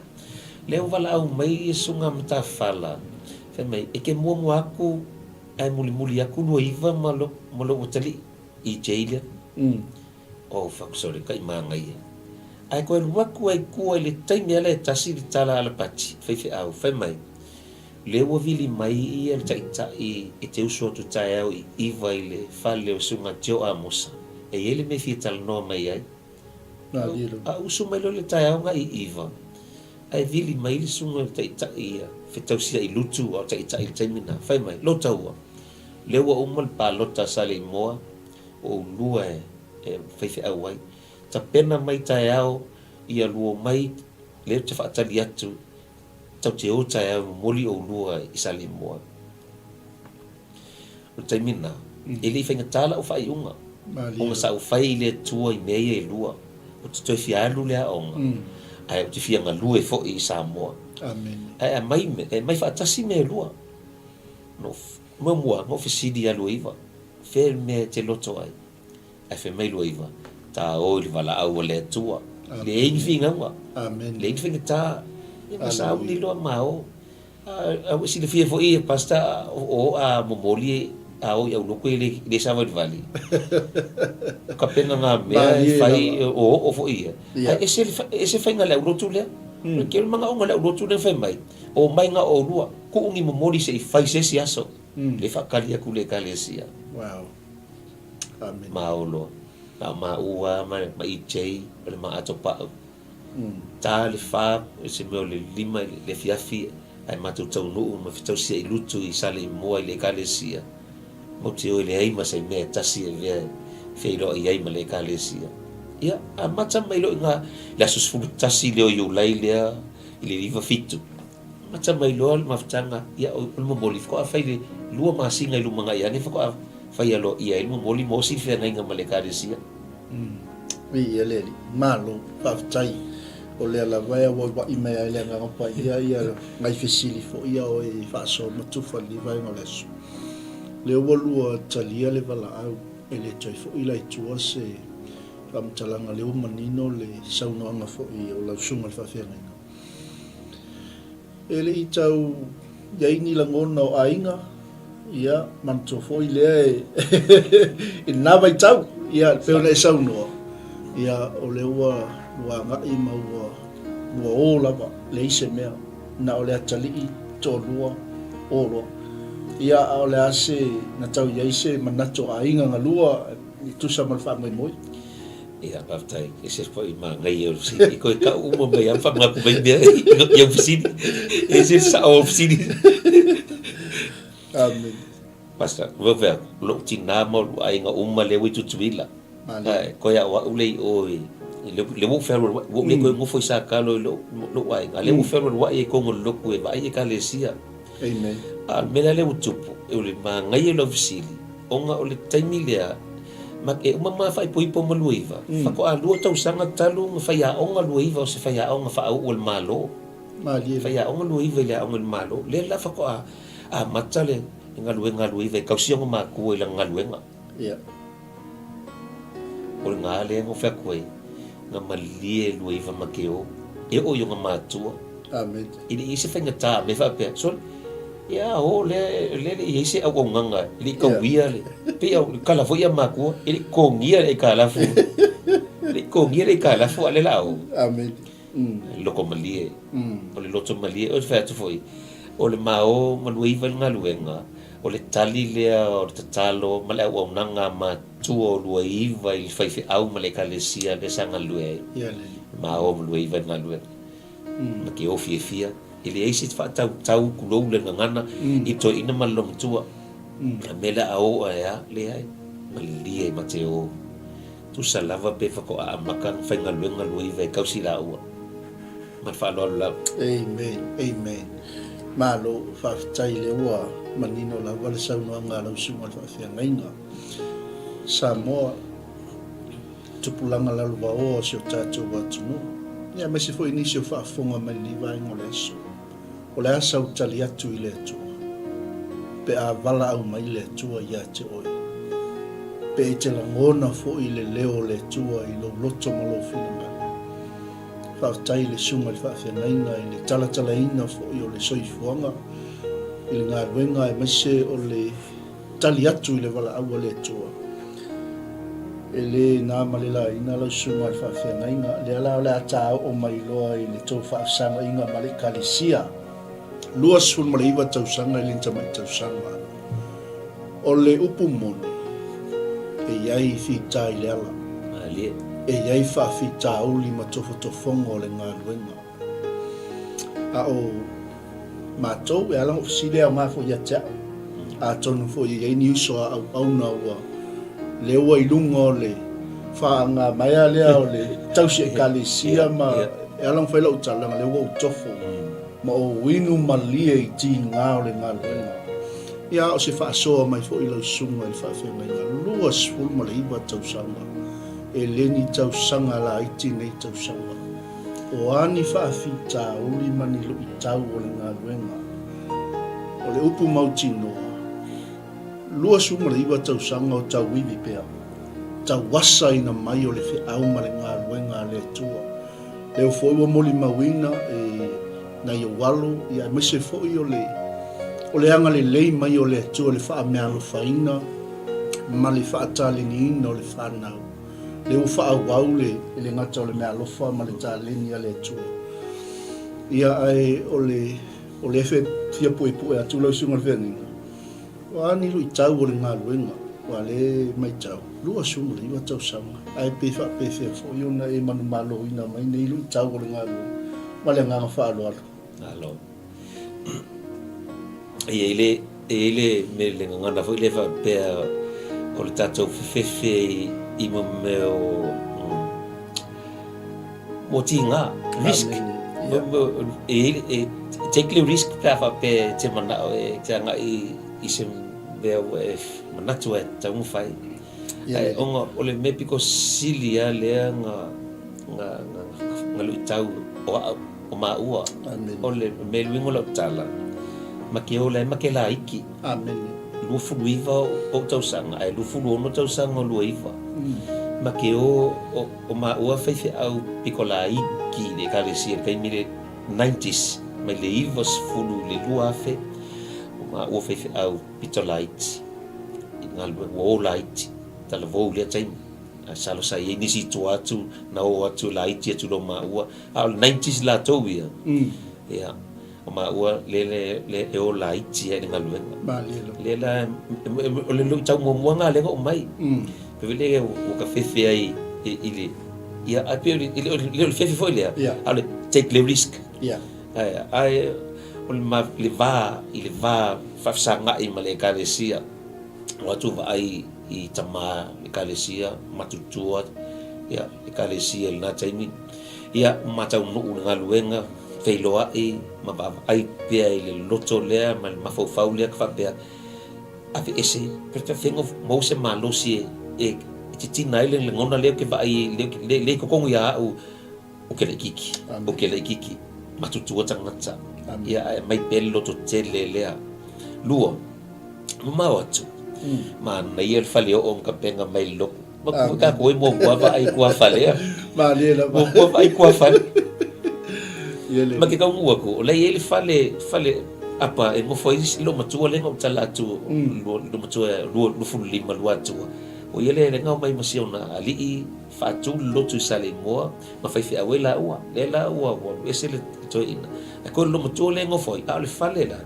lea ua valaau mai ia Susuga Matafala, fai mai, e te muamua atu ae mulimuli atu 29 ma lou atalii, EJ lea. Oh, fuck, sorry, kai manaia. Ae toe alu atu ai i tua i le taimi lava lea e tasi le tala a Alapati, faifeau, fai mai, Lea ua vili mai ia le taitai e te usu atu taeao i ʻIva i le fale o Susuga Joe Amosa, e i ai le mea e fia talanoa mai ai. A usu mai loa i le taeao na i ʻIva, ae vili mai le susuga i le taitai ia, fetausia i Lutu a o taitai i le taimi na, fai mai, Lotaua, lea ua uma le palota a Saleimoa, o oulua e faifeau ai. Tapena mai taeao ia lua omai, lea ou te faatali atu Tau te o taeao e momoli oulua i Saleimoa. O le taimi lena, e le i faigata lau faaiuga, ona sa ou fai i le Atua i mea ia e lua, ou te toe fia alu i le aoga, ae ou te fia galue foi i Samoa. Ae aumai, e aumai faatasi mea e lua. Muamua, na ou fesili ia Luaiva, fea le mea e te loto ai? Ae fai mai Luaiva, Ta o i le valaau a le Atua. Leai ni finauga, leai ni faigata, ia ma sauni loa ma o. A ua silafia foi e Pastor, o a momoli a o i aulotu e le savalivali. O kapena nga mea e fai, o oo foi ia. Ae ese, ese faiga le aulotu lea. O le keu manaoga le aulotu lea fai mai, o mai nga oulua, kuu ni momoli se i fai se isi aso. Le faatali atu le ekalesia. Wow. Amen. Ma o loa. Na o maua ma ma EJ o le ma ato pa'u. Ta le fa se mea o le lima i le afiafi ae matou taunuu ma fetausia i Lutu i Saleimoa i le ekalesia. Matou te o e leai ma se mea e tasi e avea e feiloai ai ma le ekalesia. Ia, amata mai loa i na le aso 11 lea o Iulai lea i le 97. Amata mai loa le mafutaga, ia o le momoli faatoa fai le lua masina i lumanai ane faatoa fai aloaia ai le momoli mo si feagaiga ma le Ekalesia. Viia le Alii. Malo, faafetai. O lea lava e auauai mai ai le Agaga Paia ia nai fesili foi a oe e faasoa ma tufa i lenei vaega o le aso. Lea ua lua talia le valaau, e le toe foi la i tua se faamatalaga, lea ua manino le saunoaga foi o lau susuga i le faafeagaiga. E le i tau i ai ni lagona o aiga, ia, manatua foi lea e i lena vaitau, ia, pei ona e saunoa, Ia, o lea ua lua agai ma ua lua o lava, leai se mea, na o le atalii, toalua, o loa. Ia, a o le a se, na tau i ai se manatu o aiga galua e tusa ma le faamoemoe? Ia, faafetai. E ese foi manaia o le fesili. E toe tau uma mai lava ma faamanatu mai mea i au fesili. E ese le sao o fesili. Amene. Pastor, ua fai atu, o lou tinā ma lou aiga uma lea ua i Tutuila. Ae toe a o au lea i o i lea ua ou fealualuai, ua ou le toe nofo i Sakalo i lou aiga, a o lea ua ou fealualuai ai i totonu o le lotu e vaai Ekalesia. Amen. A o le mea la lea ua tupu, o le manaia o lau fesili, ona o le taimi lea, ma e uma ma faaipoipo ma Luaiva, faatoa lua tausaga talu ona faiaoga Luaiva o se faiaoga faauu a le Malo. Malie. Faiaoga Luaiva i le aoga i le Malo. Lea la faatoa amata le galuega a Luaiva e tausi ona matua i lana galuega. Ia. O le gā lea na fai atu ai, na malie Luaiva ma ke o, e oo i ona matua. Amen. E le i ai se faigata mea faapea, sole, ia o lea, lea e le i ai se auaunaga, e le i tauia le, pei o le tala foi a matua, e le i totogia le aitalafu, e le i totogia le aitalafu a o lea o le a o. Amen. Loto malie. O le loto malie, ou te fai atu foi, o le mao ma Luaiva i le galuega, o le tali lea o le tatalo ma le auaunaga a matua o Luaiva i le faifeau ma le ekalesia lea sa galulue ai. Mao ma Luaiva i le galuega. Ma ke o fiafia, e leai se faatautau tulou le gagana i toeaina ma le lomatua. A mea lea a o ae a, leai, malie ma te o. Tusa lava pe faatoa amata ona faigaluega Luaiva e tausi laua. Ma le faaaloalo lava. Amen, amen. Malo, faafetai lea ua manino lava le saunoaga a lau susuga i le faafeagaiga. Samoa, tupulaga lalovaoa o si o tatou atunuu, ia aemaise foi nisi o faafofoga mai lenei vaega o le aso. O le a sau tali atu i le Atua? Pe a valaau mai le Atua ia te oe? Pe e te lagona foi le leo o le Atua i lou loto ma lou finagalo? Faafetai i le Susuga i le Faafeagaiga i le talatalaina foi o le soifuaga i le galuega aemaise o le tali atu i le valaau a le Atua. E le na ma le laina lau susuga i le faafeagaiga, lea la o le a ta oo mai loa i le tou faafesagaiga ma le Ekalesia. 29 tausaga i le tamai tausaga. O le upu moni, e i ai fita i le ala. E i ai faafitauli ma tofotofoga o le galuega. A o matou, e ala ona ou fesili e aoga foi ia te au. Atonu foi e i ai ni uso a auauna ua lea ua i luga o le faagamaea lea o le tausi ekalesia ma e ala ona fai lau tala, leaga lea ua ou tofo ma ou inu malie i tiga o le galuega. Ia, a o se faasoa mai foi lau susuga i le faafeagaiga, 29 tausaga, e le ni tausaga laiti nei tausaga. O a ni faafitauli ma ni luitau o le galuega? O le upu mautinoa, 29 tausaga o tauivi pea, tauasaina mai o le feau ma le galuega a le Atua. Lea foi ua molimauina e nai ou alo, ia aemaise foi o le o le agalelei mai o le Atua i le faameaalofaina ma le faataleniina o le fanau. Lea ua faaauau le e le gata o le meaalofa ma le taleni a le Atua. Ia ae o le o lea e fia puepue atu lau Susuga i le Feagaiga, o a ni luitau o le galuega, aua o lea e matau, 29 tausaga, ae pe faapefea foi ona e manumaloina mai nei luitau o le galuega ma le agaga faaaloalo. Malo. E i ai le, e i ai le mea le gagana foi lea faapea o le tatou fefefe i mo mea o mo tiga, risk. E i ai e take le risk pe a faapea e te manao e te agai i se mea ua e manatu ai e tatau ona fai. Ae ona o le mea pito sili lava lea na na na luitau o au o maua. Amene. O le mea luiga o lau tala, ma ke ola ai ma ke laiki. Amene. 29 ou tausaga ae 26 tausaga o Luaiva. Ma ke o o maua faifeau pito laiki i le ekalesia i le taimi le nineties mai le 90 i le 2000 o maua faifeau pito laiti i galuega ua o laiti talavou i lea taimi. Ae salo sa i ai nisi i tua atu na oo atu laiti atu lo maua. A o le nineties latou ia, ia, o maua le le le e o laiti ai i le galuega. Malie lava. Lea la, o le luitau muamua lena lea na oo mai. Pei foi lea ua ka fefe ai i le, ia, ae pei e le o le fefe foi lea, a o le take le risk. Ae, ae o le va, i le va faafesagai ma le Ekalesia, o atu vaai i tama Ekalesia, matutua, ia, Ekalesia i lena taimi, ia, ma taunuu i le galuega, feiloai ma vaavaai pea i le loto lea ma le mafaufau lea ka faapea, aveese, pe maua se malosi e titina ai le lagona lea ou te vaai ai, lea i totonu ia au, o ke laititi, o ke laititi, matutua tagata, ia ae aumai pea le loto tele lea. Lua, mamao atu, manaia le faleoo ma tapena mai le lotu. Ma tatou e muamua vaai i tuafale a. Malie lava. Muamua vaai i tuafale. Ma te taunuu atu, o la e i ai le fale, fale apa e nofo ai le loomatua lea na ou tala atu, loomatua 25 Luatua. O ia lea na omai ma si ona alii faatu le lotu i Saleimoa ma faifeau ai laua. Lea la ua alu ese le toeaina. Ae toe loomatua lea e nofo ai, a o le fale la,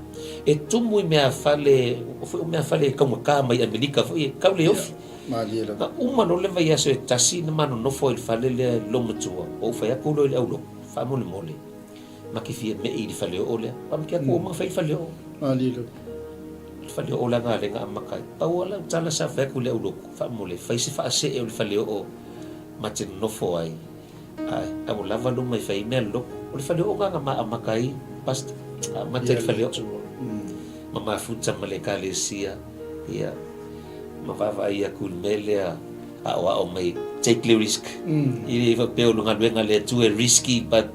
e tumu i meafale, o meafale e taugata mai Amerika foi, e tau le ofi. Na uma loa le vaiaso e tasi na ma nonofo ai i le fale lea i le loomatua, ou fai atu loa i le aulotu, faamolemole, ma te fia me'i i le faleoo lea. Ua uma ona fai le faleoo. Le faleoo la lea na amata ai. Pau lava lau tala sa fai atu i le aulotu, faamolemole, fai se faasee o le faleoo ma te nonofo ai, ae ua lava luma e fai ai mea loloto. O le faleoo lena na ma amata ai, Pastor, amata i le faleoo ma mafuta ma le Ekalesia, ia, ma vaavaai atu i le mea lea, aoao mai, take le risk. E le faapea o le galuega a le Atua e risky, but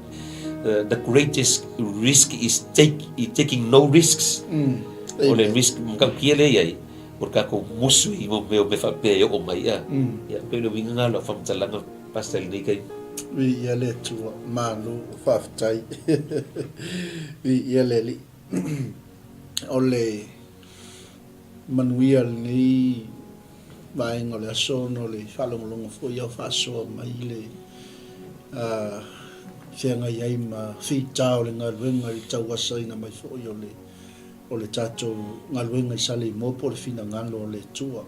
the greatest risk is take, taking no risks. O le risk matautia lea e i ai, o le tatou musu i mea o mea faapea e oo mai. Ia, pei o le uiga lena o lau faamatalaga, Pastor, i lenei taimi. Viia le Atua, malo, faafetai. Viia le Alii. O le manuia lenei vaega o le aso ona o le faalogologo foi a o faasoa mai le feagai ai ma fita o le galuega i le tauasaina mai foi o le o le tatou galuega i Saleimoa po o le finagalo o le Atua.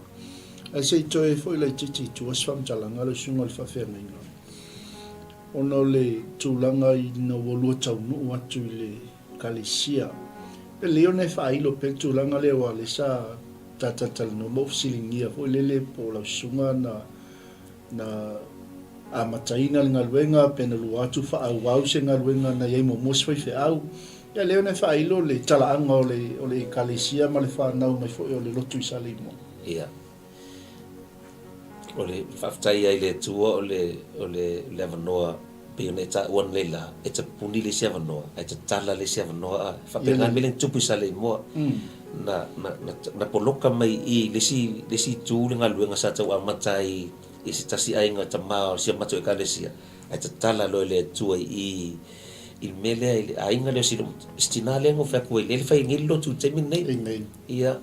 Ae se i toe foi laitiiti i tua se faamatalaga lau Susuga i le Faafeagaiga ona o le tulaga ina ua lua taunuu atu i le Ekalesia. E lelei ona e faailo pea le tulaga lea aua o lea sa ta talatalanoa ma ou fesiligia foi lele po o lau susuga na na amataina le galuega pe na lua atu faaauau se galuega na i ai muamua se faifeau. Ia lea ona e faailo le talaaga o le o le Ekalesia ma le fanau mai foi o le lotu i Saleimoa. Ia. O le faafetai ai i le Atua o le o le le avanoa pei ona e taua ananei la, e tapuni le isi avanoa, ae tatala le isi avanoa a. E faapena le mea lea na tupu i Saleimoa. Na, na, na, na poloka mai i i le isi, le isi itu le galuega sa tau amata ai i se tasi aiga tama o si a matou Ekalesia, ae tatala loa e le Atua i i i le mea lea i le aiga lea o Silo, si tina lea na ou fai atu ai, lea e fai ai nei le lotu i le taimi lenei. Amen. Ia.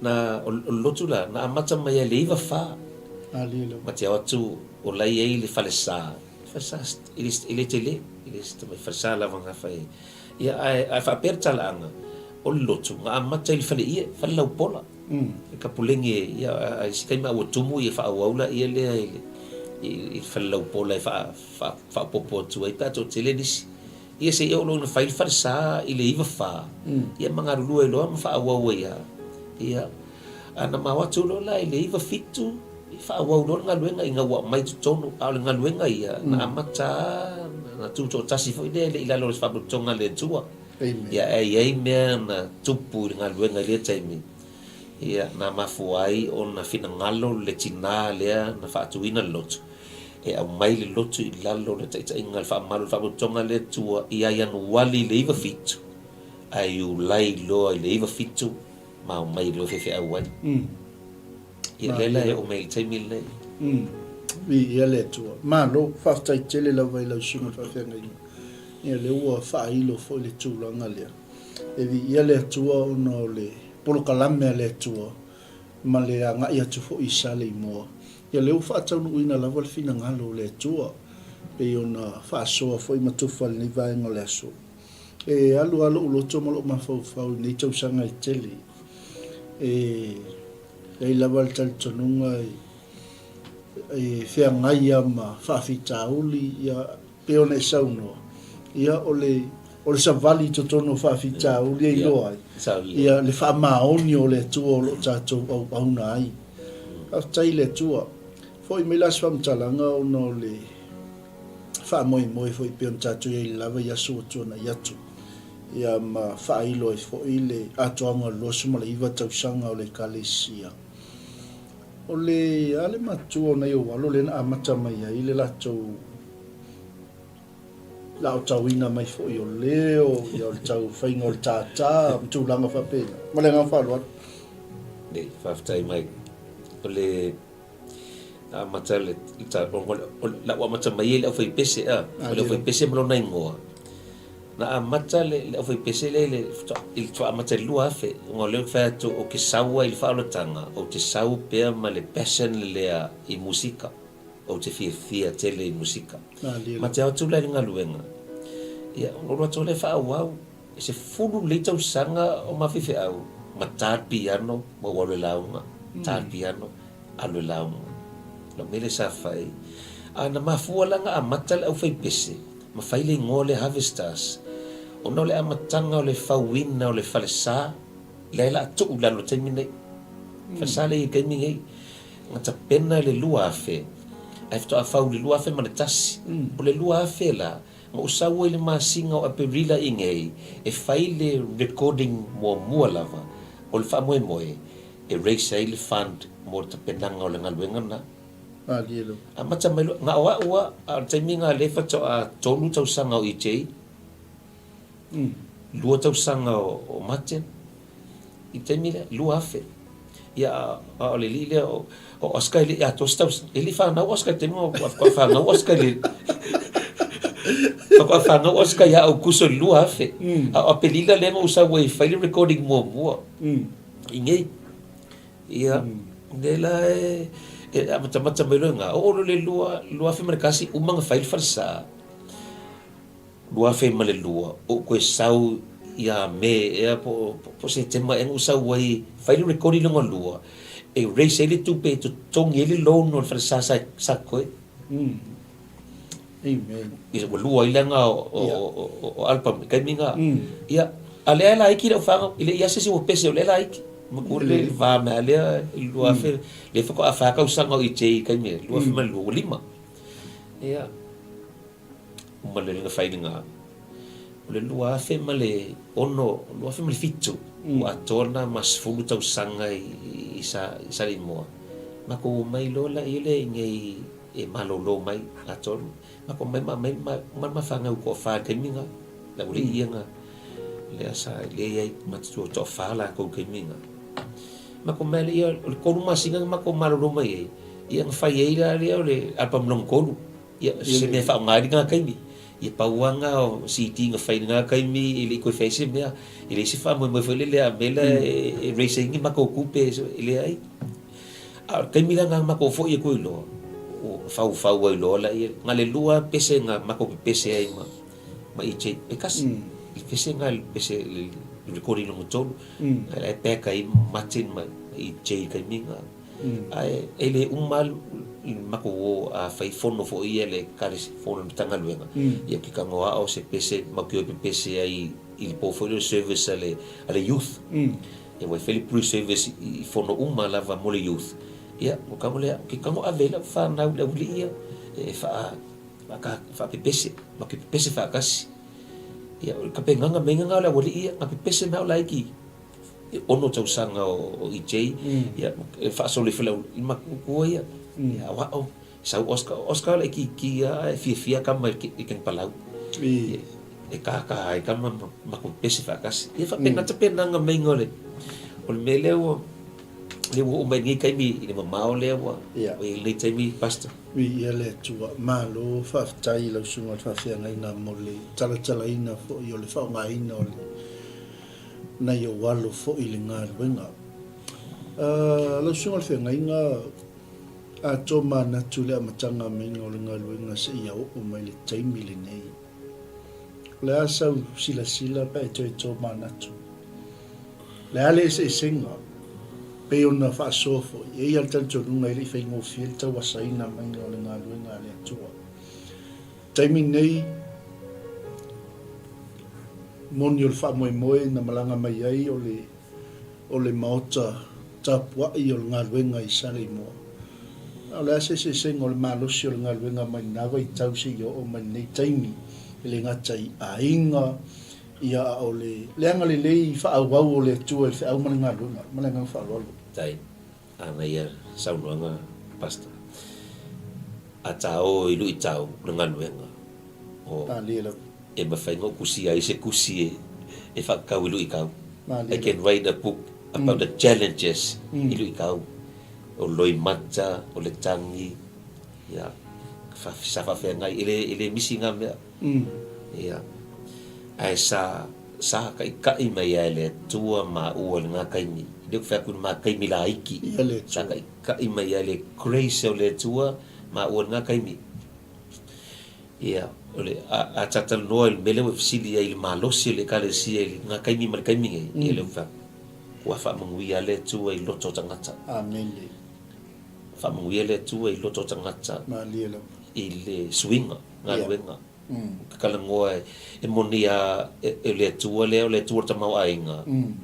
Na, o le lotu la, na amata mai ai i le 94. Ma te ao atu o la e i ai le falesa, falesa e le, e le tele, e le se tamai falesa lava na fai ai. Ia, ae, ae faapea le talaaga, o le lotu, na amata i le faleie, fale laupola. Le kapuleni e, ia, a i se taimi a ua tumu, ia faaauau laia lea i le, i le fale laupola e faa, faa, faaopoopo atu ai pe a toatele nisi. Ia se i oo loa ina fai le falesa i le 94, ia ma galulue ai loa ma faaauau ai lava. Ia, a na mao atu loa la i le 97, ia faaauau loa le galuega ina ua aumai i totonu. A o le galuega ia, na amata lava, na tutoatasi foi lea e le i lalo o le Faalapotopotoga a le Atua. Ia, ae i ai mea na tupu i le galuega i lea taimi, ia, na mafua ai ona finagalo le tina lea na faatuina le lotu. E aumai le lotu i lalo o le taitaiga a le faamalu o le Faalapotopotoga a le Atua ia Ianuali i le 97, ae Iulai loa i le 97 ma omai loa e faifeau ai. Ia lea la e oo mai i le taimi lenei. Viia le Atua. Malo, faafetai tele lava i lau susuga faafeagaiga. Ia lea ua faailo foi le tulaga lea. E viia le Atua ona o le polokalame a le Atua ma le agai atu foi i Saleimoa. Ia lea ua faataunuuina lava le finagalo o le Atua, pei ona faasoa foi ma tufa i lenei vaega o le aso. E alu lava lou loto ma lou mafaufau i nei tausaga e tele. E i ai lava le talitonuga e feagai lava ma faafitauli, ia, pei ona e saunoa, ia, o le, o le savali i totonu o faafitauli e iloa ai, ia, le faamaoni o le Atua o lo o tatou auauna ai. Faafetai i le Atua. Foi mai la se faamatalaga ona o le faamoemoe foi pei ona tatou i ai lava i aso ua tuanai atu, ia ma faailo ai foi le atoaga o le 29 tausaga o le Ekalesia. O le a le matua o nai ou alo lea na amata mai ai le latou laotauina mai foi o leo, ia o le tau faiga o le tātā ma tulaga faapena. Ma le agaga faaaloalo. Nei, faafetai mai. O le amata le la ua amata mai ai le aufaipese a, o le aufaipese ma lona igoa. Na amata le le aufaipese lea i le i le faatoa amata i le 2000, ona o lea ou te fai atu ou te sau ai i le faaolataga, ou te sau pea ma le passion lea i musika. Ou te fiafia tele i musika. Ma te ao atu la i le galuega, ia, ona ou alu atu lea faaauau, e 10 lelei tausaga o ma faifeau, ma ta le piano ma ou alu e lauga, ta le piano, alu e lauga. Lau mea lea sa fai. A na mafua la na amata le aufaipese ma fai le igoa lea Harvest Stars, ona o le amataga o le fauina o le falesa, lea la a tuu i lalo i le taimi nei. Falesa lea i le taimi nei, na tapena i le 2000, ae faatoa fau i le 2001. O le 2000 la, na ou sau ai i le masina o Aperila i nei e fai le recording muamua lava o le faamoemoe e raise ai le fund mo le tapenaga o le galuega lena. Amata mai loa, na o au lava, a o le taimi lena lea faatoa tolu tausaga o EJ, lua tausaga o Martin, i le taimi lea, 2000. Ia, a o le alii lea o Oscar e le i atoa se tausaga, e le i fanau Oscar i le taimi faatoa fanau Oscar i le faatoa fanau Oscar ia Aukuso i le 2000. A o Aperila lea na ou sau ai e fai le recording muamua i nei. Ia, lea la e amatamata mai loa i ina, oo loa i le 2001, uma ona fai le falesa. 2002, ou toe sau ia Me ea po o Setema ea na ou sau ai, fai le recording lona lua, e raise ai le tupe e totogi ai le loan o le falesa sa totoe. Amen. Ia, ua lua ai laga o album i taimi na. Ia, a lea e laiti lau fanau, e le i ase se ua pese o lea e laiti. Matua le va mea lea i le 2000, lea faatoa fa tausaga o EJ i taimi e, 2002, ua lima. Ia, uma le na fai lena. O le 2006, 2007, ua atoa lena ma 10 tausaga i Saleimoa. Matou omai loa laia lea i inei e malolo mai atoa. Matou omai ma aumai ma ma fanau toafa i le taimi lena. Le aualii ia na, lea sa lea i ai matutua toafa latou i le taimi lena. Matou omai lea, o le tolu masina na matou malolo mai ai, ia na fai ai la lea o le album lona tolu. Ia, se mea e faaaoga ai lena taimi. Ia pau lava lena o CD na fai i lena taimi e le i toe fai ai se mea. E leai se faamoemoe foi lele a mea la e raise ai ni matou tupe e leai. A o le taimi la lena na matou foi atu ai loa, ua faufau ai loa laia. Na o le lua lava pese na matou pepese ai ma ma EJ, e tasi. Le pese lena le pese le recording lona tolu. La e pack ai Martin ma EJ i le taimi lena. Ae e le uma le matou o a fai fono foi ia le Ekalesia, fono a le Matagaluega, ia ou te tago lava o se pese matou te o e pepese ai i le po foi lea o le service a le a le youth. Ia ua fai le pre-service i fono uma lava mo le youth. Ia ou tago lea, ou te tago ave ai lau fanau i le aualii ia e faa faapepese, matou te pepese faatasi. Ia o le tapenaga maiga lena o le aualii ia, na pepese mai au laiti e ono tausaga o EJ, ia, e faasolo ifo i matua ia, ia, o ao, sau Oscar, Oscar o le itiiti lava e fiafia tama i le tanipalau. E kākā ai tama ma matou pepese faatasi. Ia faapena tapenaga maiga o le, o le mea lea ua, lea ua oo mai i lenei taimi i le mamao lea ua i ai i lenei taimi, Pastor. Viia le Atua. Malo faafetai i lau Susuga i le Faafeagaiga mo le talatalaina foi o le faaaogaina o le nai ou alo foi i le galuega. Lau Susuga i le Feagaiga, A tomanatu i le amataga maiga o le galuega seia oo mai le taimi lenei. O le a sau silasila pe a e toe tomanatu? O le a le eseesega pei ona faasoa foi? E i ai le talitonuga e le i faigofie le tauasaina maiga o le galuega a le Atua. Taimi nei, moni o le faamoemoe na malaga mai ai o le o le maota tapuai o le galuega i Saleimoa. A o le a se eseesega o le malosi o le galuega mai lena vaitau seia oo mai lenei taimi, e le gata i aiga, ia a o le leaga lelei faaauau o le Atua i le feau ma le galuega. Ma le agaga faaaloalo. Faafetai. Ana ia saunoaga Pastor. A ta o i luitau o le galuega, o e mafai ona ou tusia ai se tusi e faatatau i luitau. I can write a book about the challenges i luitau. O loimata, o le tagi, ia, sa faafeagai, e le misi na mea. Ia, ae sa, sa taita'i mai lava e le Atua maua i lena taimi. Lea ou te fai atu i le ma taimi laiti, sa taita'i mai lava e le grace o le Atua maua i lena taimi. Ia, o le, a, a ta talanoa i le mea lea ua e fesili ai i le malosi o le Ekalesia i lena taimi ma le taimi nei, ia lea ou te fai atu, ua faamanuia lava le Atua i loto o tagata. Amene. Faamanuia le Atua i loto o tagata. Malie lava. I le suiga, galuega. Ou te talanoa e moni a e le Atua lea, o le Atua o le tamaoaiga,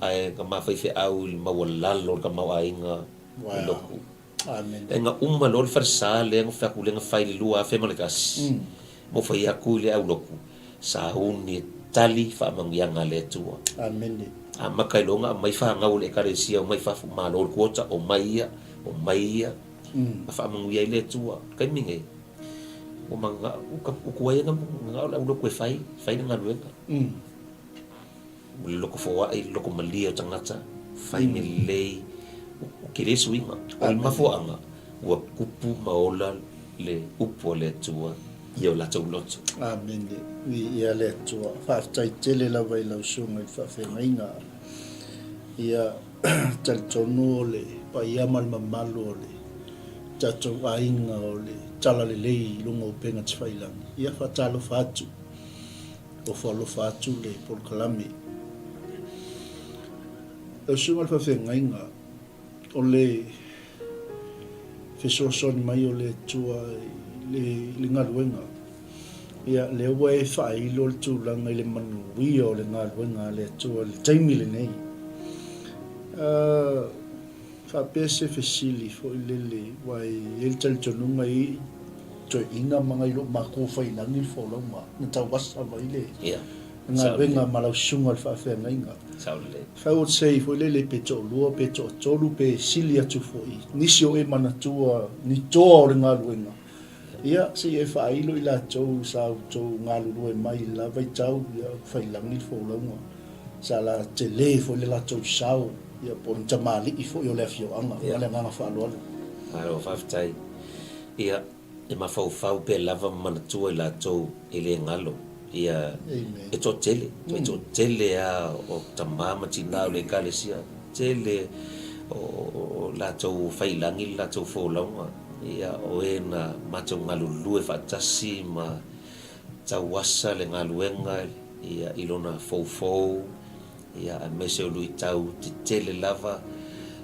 ae na mafaifeau i le maualalo o le tamaoaiga i lotu. E na uma loa le falesa lea na fai atu lea na fai i le 2001, ma fai atu i le aulotu, sauni e tali faamanuiaga a le Atua. Amata ai loa ona aumai fanau a le Ekalesia omai fafo, malo le quota, omai ia, omai ia, ma faamanuia ai le Atua. O le taimi nei, ua manao, ua tuai ona manao le aulotu e fai, fai le galuega. O le loto foai, le loto malie o tagata, fai mea lelei, ua tele suiga. O le mafuaaga, ua tupu ma ola le upu a le Atua i o latou loto. Amene. Viia le Atua. Faafetai tele lava i lau Susuga i le Faafeagaiga. Ia, talitonu o le paia ma le mamalu o le tatou aiga o le Talalelei i luga o upega tafailagi. Ia, faatalofa atu. Ofo alofa atu le polokalame. Lau Susuga i le Faafeagaiga, o le fesoasoani mai o le Atua i le galuega, ia, lea ua e faailo le tulaga i le manuia o le galuega a le Atua i le taimi lenei. Faapea se fesili foi lele, aua e i ai le talitonuga i toeaiina ma nai lou matua faiilagi le folauga na tauasa mai le galuega ma lau susuga i le faafeagaiga. If I would say foi lele pe toalua pe toatolu pe sili atu foi nisi o e manatua ni toa o le galuega, Ia, se i e faailo i latou sa outou galulue mai i le la vaitau, ia, faiilagi le folauga, sa la tele foi le latou sao, ia, po o ni tamalii foi o le afioaga, ma le agaga faaaloalo. Malo faafetai. Ia, e mafaufau pea lava ma manatua i latou e le galo. Ia, e toatele, e toatele lava o tama ma tina o le Ekalesia, tele o latou faiilagi le latou folauga. Ia, o e na matou galulue faatasi ma tauasa le galuega ia i lona foufou, ia aemaise o luitau tetele lava,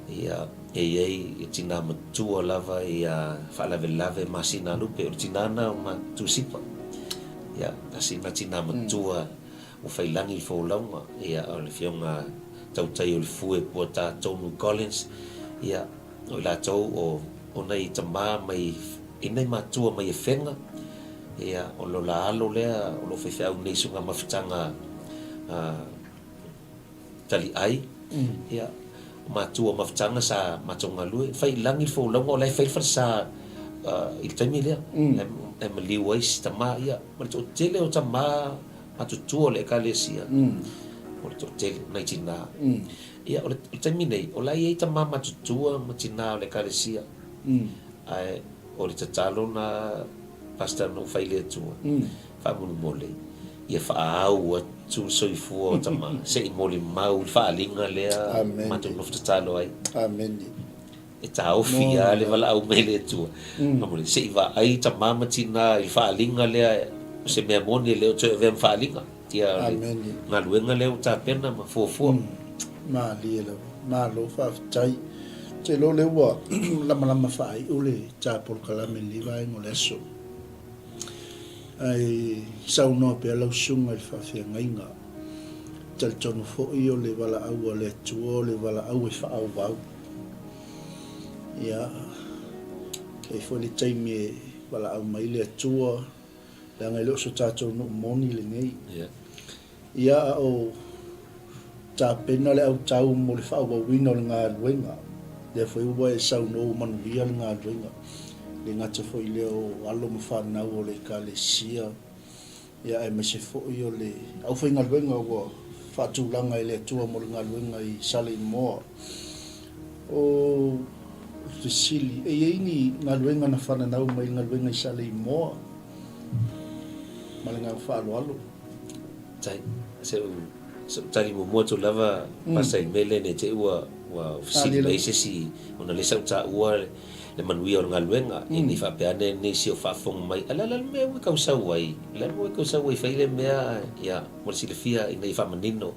ia e i ai i tina matua lava ia faalavelave masina lupe, o le tina na o Matusipa, ia tasi na tina matua ua faiilagi le folauga, ia o le afioga Tautai o le Fue Puata Tonu Collins, ia O i latou o o nai tama mai i nai matua mai Efega, ia, o lo la alo lea o lo o faifeau nei i suga mafutaga a taliai, ia, o matua mafutaga sa matou galue, fai i lagi le folauga o la e fai le falesa i le taimi lea, e maliu ai si tama, ia, ma le toatele o tama matutua o le Ekalesia, o le toatele, nai tina. Ia, o le taimi nei, o la e i ai tama matutua ma tina o le Ekalesia, ae o le tatalo na Pastor na ou fai i le Atua, faamolemole, ia faaau atu le soifua o tama, se i molimau le faaaliga lea matou nofo tatalo ai. Amene. E taofi lava le valaau mai le Atua. Faamolemole, se i vaai tama ma tina i le faaaliga lea, o se mea moni e le o toe avea ma faaaliga. Ia, o le galuega lea ua tapena ma fuafua. Malie lava. Malo faafetai. Ou te iloa o lea ua lamalama faaiu le ta polokalame i lenei vaega o le aso. Ae saunoa pea lau susuga i le faafeagaiga. Talitonu foi o le valaau a le Atua o le valaau e faaauau. Ia, e i ai foi le taimi e valaau mai le Atua, leaga e le o so tatou nuu moni lenei. Ia, a o tapena le autau mo le faaauauina o le galuega, lea foi ua e saunoa ua manuia le galuega, e le gata foi i lea o alo ma fanau o le Ekalesia, Ia, aemaise foi o le aufaigaluega ua faatulaga e le Atua mo le galuega i Saleimoa. O fesili, e i ai ni galuega na fananau mai i le galuega i Saleimoa? Ma le agaga faaaloalo. Tai, se u se u tali muamua atu lava pasa i mea lea ne i te i ua ua fesili mai se isi ona lea sa ou taua le manuia o le galuega, e le i faapea ane nisi o faafofoga mai, A le a le mea ua e kausau ai? O le a le mea ua e kausau ai e fai le mea? Ia, mo le silafia ina ia faamanino.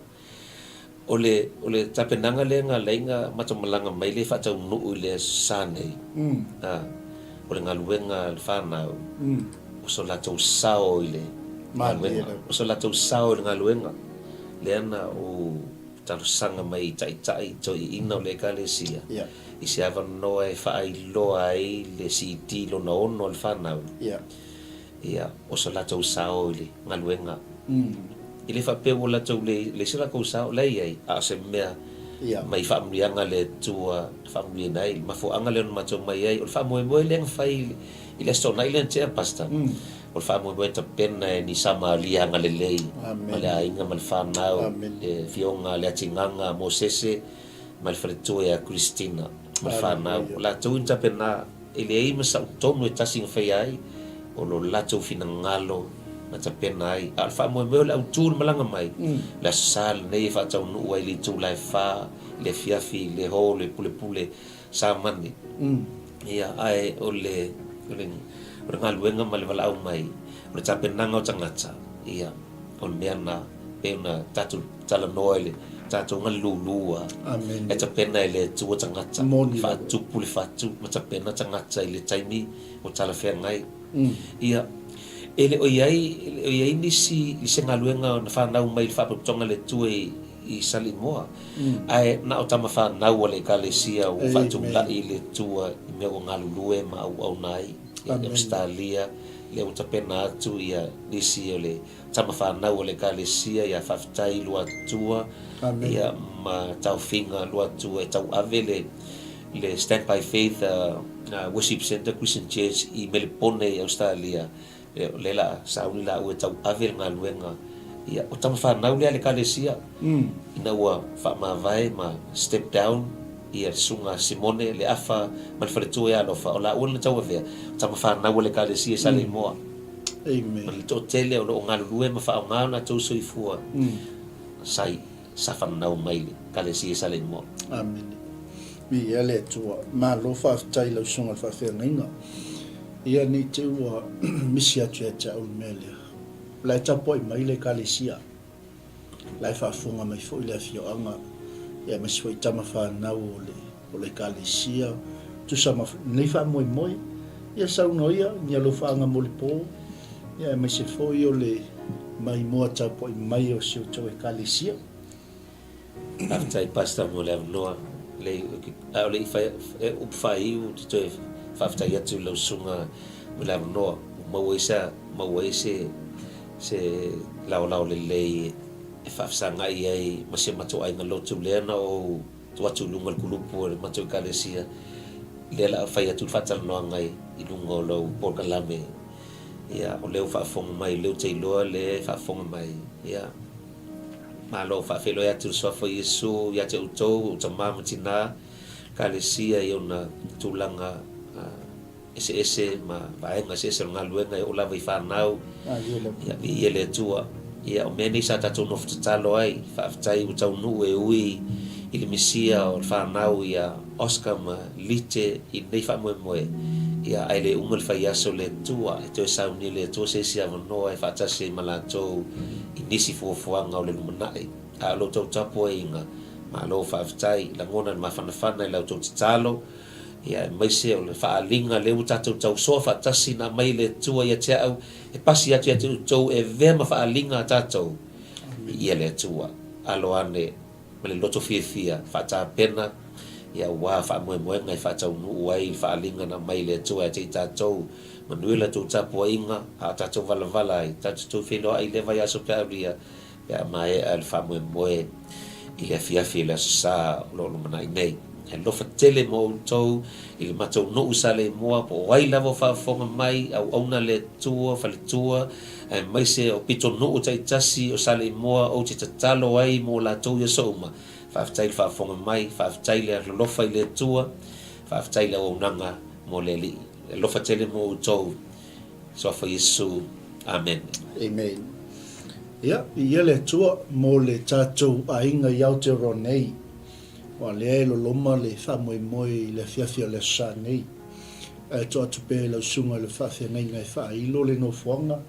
O le, o le tapenaga lea na ala ai ona matou malaga mai lea e faataunuu i le Aso Sa nei, a, o le galuega a le whanau, o so latou sao i le galuega, o so latou sao i le galuega, lea na ou talosaga mai i taitai toeaiina o le Ekalesia i se avanoa e faailoa ai le CD lona ono a le whanau, ia, o so latou sao i le galuega. E le faapea ua latou le leai se latou sao, la e i ai, a o se mea mai faamanuiaga a le Atua na faamanuiaina ai. Le mafuaaga lea na matou mai ai, o le faamoemoe lea na fai i le Aso Toonai lea na tea, Pastor, o le faamoemoe tapena e ni Samaria agalelei ma le aiga ma le fanau, le Afioga a Leatigaga Mosese ma le faletua ia Christina ma le fanau. O latou i na tapena E leai ma sa'u tonu e tasi na faia ai, o lo latou finagalo na tapena ai. A o le faamoemoe o le autū i le malaga mai, le Aso Sa lenei e faataunuu ai i le itula e fa i le afiafi i le hall e pulepule Samani. Ia, ae o le, o le, o le galuega ma le valaau mai, o le tapenaga o tagata, ia, o le mea na, pei ona tatou talanoa i le tatou galulua, e tapena e le Atua tagata, faatupu le fatu ma tapena tagata i le taimi ua talafeagai. Ia, e le o i ai, e le o i ai nisi i se galuega na fanau mai i le Faalapotopotoga a le Atua i, i Salimoa, ae na o tama fanau a le Ekalesia ua faatulai i le Atua i mea ua galulue ma auauna ai i Ausetalia, lea ua tapena atu ia nisi o le tama fanau o le Ekalesia ia faafetai Luatua ia ma taofiga Luatua e tauave le le Stand by Faith Worship Centre Christian Church i Melepone i Ausetalia lea la sauni laua e tauave le galuega ia o tama fanau lea a le Ekalesia ina ua faamavae ma step down ia le Susuga Simone le Afa ma le faletua ia Alofa o laua na tauavea o tama fanau a le Ekalesia i Saleimoa. Amen. Ma le toatele o lo o galulue ma faaaoga o latou soifua sa i sa fanau mai le Ekalesia i Saleimoa. Amene. Viia le Atua. Malo faafetai i lau Susuga i le Faafeagaiga. Ia ne i te i ua misi atu ia te au le mea lea. O la e tapuai mai le Ekalesia. La e faafofoga mai foi le afioaga aemaise foi tama fanau o le o le Ekalesia, tusa ma lenei faamoemoe. Ia saunoa ia ni alofaaga molipo, ia aemaise foi o le maimoa tapuai mai o si outou Ekalesia. Faafetai Pastor mo le avanoa. Lei a o le i fai upu faaiu ou te toe faafetai atu i lau susuga mo le avanoa ua maua ai sa maua ai se se laolao lelei e faafesagai ai ma si o matou aiga lotu lea na ou tuu atu i luga o le kulupu o le matou ekalesia lea la a fai atu le faatalanoaga i luga o lau polokalame ia o lea ua faafofoga mai o lea ou te iloa lea e faafofoga mai ia Malo faafeiloai atu le Suafa o Iesu ia te outou, ou tama ma tina, Ekalesia i ona tulaga eseese ma vaega eseese o le galuega e oo lava i fanau. Ia, viia le Atua. Ia, o mea nei sa tatou nofo tatalo ai, faafetai ua taunuu e ui i le misia o le fanau ia Oscar ma Lite i lenei faamoemoe, ia ae le uma le faiaso le Atua e toe sauni e le Atua se isi avanoa e faatasi ai ma latou i nisi fuafuaga o le lumanai. A o lo outou tapuaiga, malo faafetai, lagona le mafanafana i la outou tatalo, ia aemaise o le faaaliga lea ua tatou tausoa faatasi na aumai e le Atua ia te au e pasi atu ia te outou e avea ma faaaliga a tatou i le Atua. Alo ane ma le loto fiafia faatapena ia aua faamoemoega e faataunuu ai le faaaliga na aumai e le Atua ia te i tatou. Manuia la outou tapuaiga a o tatou valavala ai, tatou toe feiloai i lea vaiaso pe aulia pe a maea le faamoemoe i le afiafi o le Aso Sa o lo o lumanai nei. E alofa tele mo outou i le matou nuu i Saleimoa po o ai lava o faafofoga mai, auauna le Atua, faletua, aemaise o pitonuu taitasi o Saleimoa ou te tatalo ai mo latou i aso uma. Faafetai le faafofoga mai, faafetai le alolofa i le Atua, faafetai le auaunaga mo le Alii. E alofa tele mo outou. Suafa Iesu. Amene. Amen. Ia, viia le Atua mo le tatou aiga i Aotearoa nei. Aua lea e loloma le faamoemoe i le afiafi o le Aso Sa nei. Ae tua atu pea i lau susuga i le faafeagaiga e faailo le nofoaga,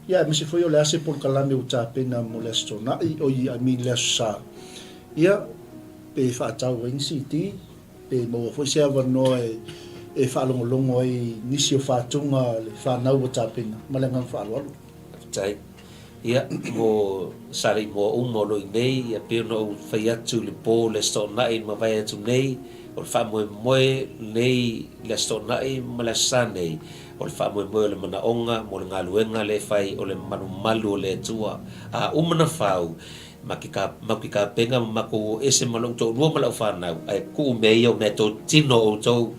ia aemaise foi o le a se polokalame ua tapena mo le Aso Toonai, oi, I mean le Aso Sa. Ia, pe faatau ai ni CD, pe maua foi se avanoa e faalogologo ai i nisi o fatuga a le fanau ua tapena. Ma le agaga faaaloalo. Faafetai. Ia, mo Saleimoa uma o lo o i nei, ia pei ona ou fai atu i le po i le Aso Toonai na mavae atu nei, o le faamoemoe lenei i le Aso Toonai ma le Aso Sa nei, o le faamoemoe o le manaoga mo le galuega lea e fai o le malumalu o le Atua. A uma na fau, Ma ke ka, mau ke kapenga ma makou o ese ma loʻu toʻalua ma laʻu fanau, a e kuʻu mea ia o mea totino o ʻoutou,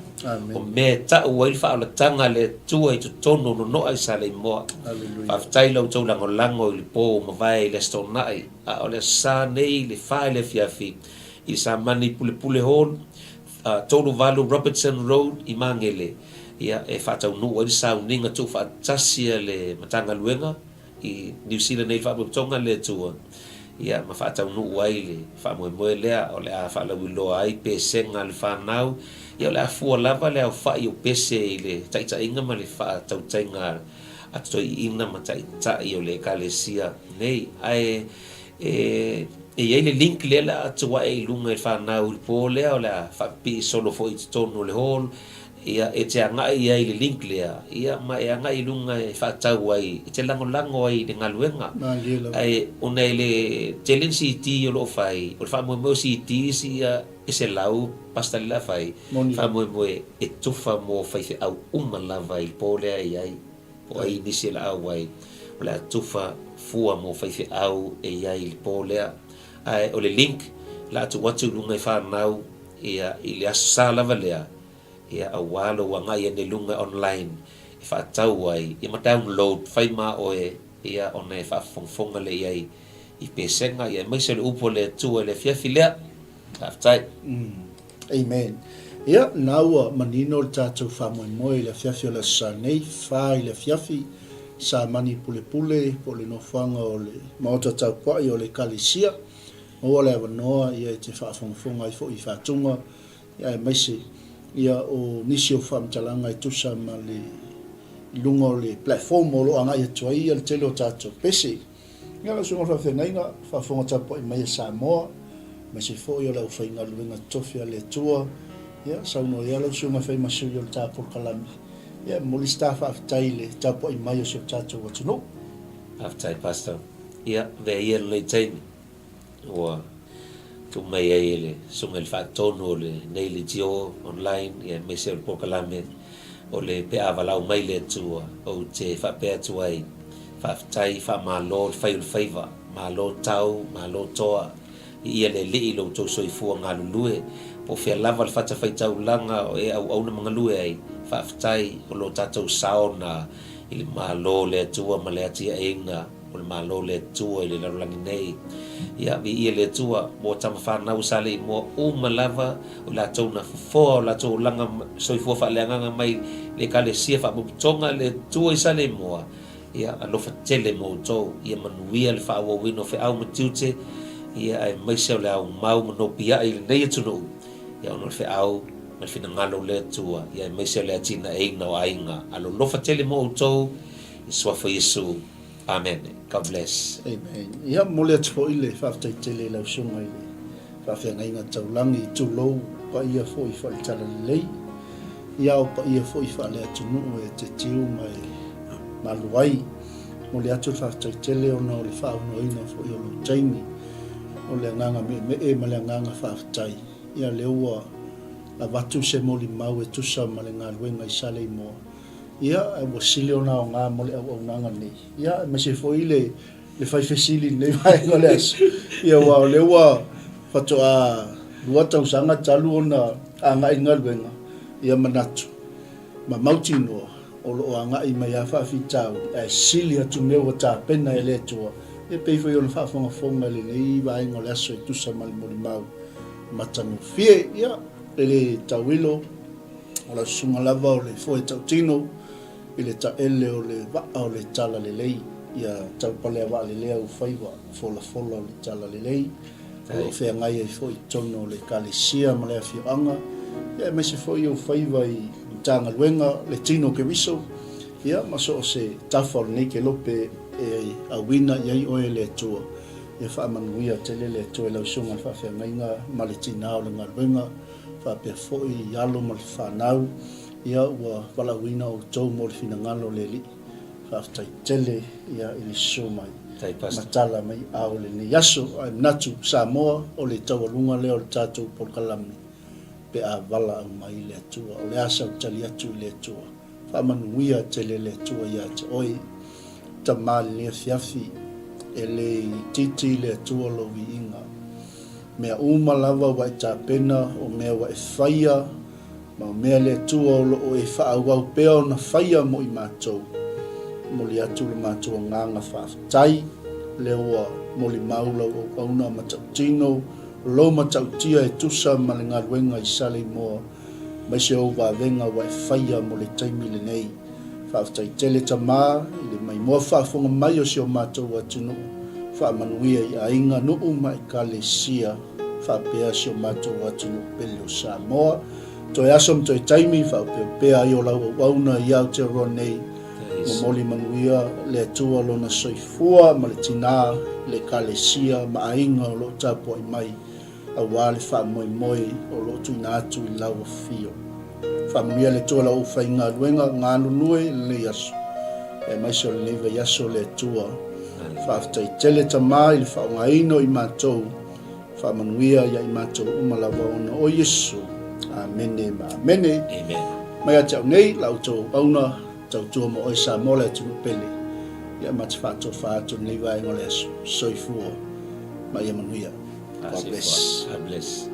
o mea e taʻu ai le faaolataga a le Atua i totonu o Nonoʻa i Saleimoa. Faafetai i la outou lagolago i le po ua mavae i le Aso Toonai, a o le Aso Sa nei i le fa i le afiafi i le Samani Pulepule Hall, 38 Robertson Road i Magele, ia, e faataunuu ai le sauniga tuufaatasi a le Matagaluega i Niu Sila nei Faapotopotoga a le Atua, ia ma faataunuu ai le faamoemoe lea o le a faalauiloa ai pesega a le fanau, ia o le a fua lava le aofai o pese i le taitaiga ma le faatautaiga a totoiina ma taitai o le Ekalesia nei. Ae e e i ai le link lea le a atu ae i luga i le fanau i le po lea o le a faapipii solo foi i totonu o le hall, Ia, e te agai i ai i le link lea, ia, ma e agai i luga e faatau ai, e te lagolago ai i le galuega. Malie lava. Ae, ona e le tele ni CD o lo o fai, o le faamoemoe o CDs ia e 100 pasta lea o le a fai, Moni lava. faamoemoe e tufa mo faifeau uma lava i le po lea e i ai, po o ai nisi e laau ai, o le a tufa fua mo faifeau e i ai i le po lea. Ae, o le link, o le a tuu atu i luga i fanau, ia, i le Aso Sa lava lea, Ia aua lou agai ane i luga online e faatau ai ia ma download fai ma oe ia ona e faafofogafoga lea i ai i pesega ia aemaise o le upu a le Atua i le afiafi lea. Faafetai. Amen. Ia, na ua manino le tatou faamoemoe i le afiafi o le Aso Sa nei, fa i le afiafi, Samani Pulepule po o le nofoaga o le Maota Taupua'i o le Ekalesia. Maua le avanoa ia e te faafogafoga ai foi i faatuga aemaise ia o nisi o faamatalaga e tusa ma le i luga o le platform o lo o agai atu ai le tele o tatou pese. Ia lau Susuga i le Faafeagaiga, faafofoga tapuai mai a Samoa, aemaise foi o le aufaigaluega totofi a le Atua, ia saunoa ia lau Susuga e fai ma sui o le ta polokalame. Ia e momoli se ta faafetai i le tapuai mai o si o tatou atunuu. Faafetai Pastor. Ia, avea ia lenei taimi. Ua tuu mai ai e le Susuga i le Faatonu o lenei leitio online aemaise o le polokalame o le pe a valaau mai le Atua ou te faapea atu ai, Faafetai, faamalo le fai o le faiva, malo tau, malo toa, i ia le Alii lo outou soifua galulue, po o fea lava le fatafaitaulaga o e auauna ma galue ai, faafetai o lo tatou saona i le Malo o le Atua ma le atiaeina. O le Malo o le Atua i le lalolagi nei. Ia, viia le Atua, mo tama fanau sa le imoa uma lava o i latou na fofoa o latou olaga soifua faaleagaga mai le Ekalesia Faapopotoga le Atua i Saleimoa. Ia, alofa tele mo outou, ia manuia le faaauauina o feau ma tiute, ia aemaise o le aumau ma nopiai i lenei atunuu, ia ona o le feau ma le finagalo o le Atua, ia aemaise o le atinaeina o aiga. Alolofa tele mo outou i Suafa Iesu. Amene. God bless. Amen. Ia, momoli atu foi le faafetai tele i lau Susuga i le Faafeagaiga Taulagi, tulou paia foi faale-talalelei, ia o paia foi faale-atunuu e tetiu ma e malu ai. Momoli atu le faafetai tele ona o le faaaunoaina foi o lou taimi, o le agaga meemee ma le agaga faafetai, ia lea ua avatu se molimau e tusa ma le galuega i Saleimoa. Ia, ua sili ona aoga mo le auaunaga nei, ia, aemaise foi le le fai fesili i lenei vaega o le aso. Ia, aua o lea ua faatoa lua tausaga talu ona agai i le galuega, ia manatu ma mautinoa o lo o agai mai lava faafitauli, ae sili atu mea ua tapena e le Atua, e pei foi ona faafogafoga i lenei vaega o le aso e tusa ma le molimau matagofie. Ia, e le tauilo. O lau susuga lava o le foe tautino i le taele o le vaa o le Talalelei, ia taupalea vaalelea ou faiva folafola o le Talalelei, o lo o feagai ai foi i totonu o le Ekalesia ma le afioaga, ia aemaise foi ou faiva i Matagaluega, le tino Keriso, ia ma so o se tafa o lenei kelope e auina i ai oe e le Atua. Ia faamanuia tele le Atua i lau susuga i le faafeagaiga ma le tina o le galuega. faapea foi i alo ma le fanau, ia ua valaauina outou mo le finagalo o le Alii. Faafetai tele ia i le susu mai ma tala mai ao i lenei aso. Ae manatu Samoa o le taualuga lea o le tatou polokalame pe a valaau mai le Atua. O le a sau tali atu i le Atua? Faamanuia tele le Atua ia te oe. Tama i lenei afiafi, e le itiiti i le Atua lou viiga. Mea uma lava ua e tapena, o mea ua e faia, ma o mea le Atua o lo o e faaauau pea ona faia mo i matou. Momoli atu lo matou agaga faafetai, lea ua molimau lau auauna matautino, lou matautia e tusa ma le galuega i Saleimoa, aemaise ou vavega ua e faia mo le taimi lenei. Faafetai tele Tama i le maimoa faafofoga mai o si o matou atunuu, faamanuia i aiga, nuu ma ekalesia faapea si o matou atunuu pele o Samoa. Toe aso ma toe taimi faaopeopea ai o lau auauna i Aotearoa nei, momoli manuia le Atua lona soifua ma le tina, le ekalesia ma aiga o lo o tapuai mai. aua le faamoemoe o lo o tuuina atu i lau afio. Faamanuia le Atua lau aufaigaluega galulue i lenei aso, aemaise o lenei vaiaso le Atua. Faafetai tele Tama i le faaaogaina o i matou, faamanuia ia i matou uma lava ona o Iesu. Amene ma amene. Amen. Mai ia te au nei, la outou auauna, tautua mo oe Samoa le atunuu pele, ia ma te faatofa atu i lenei vaega o le aso. Soifua ma ia manuia. God bless. God bless.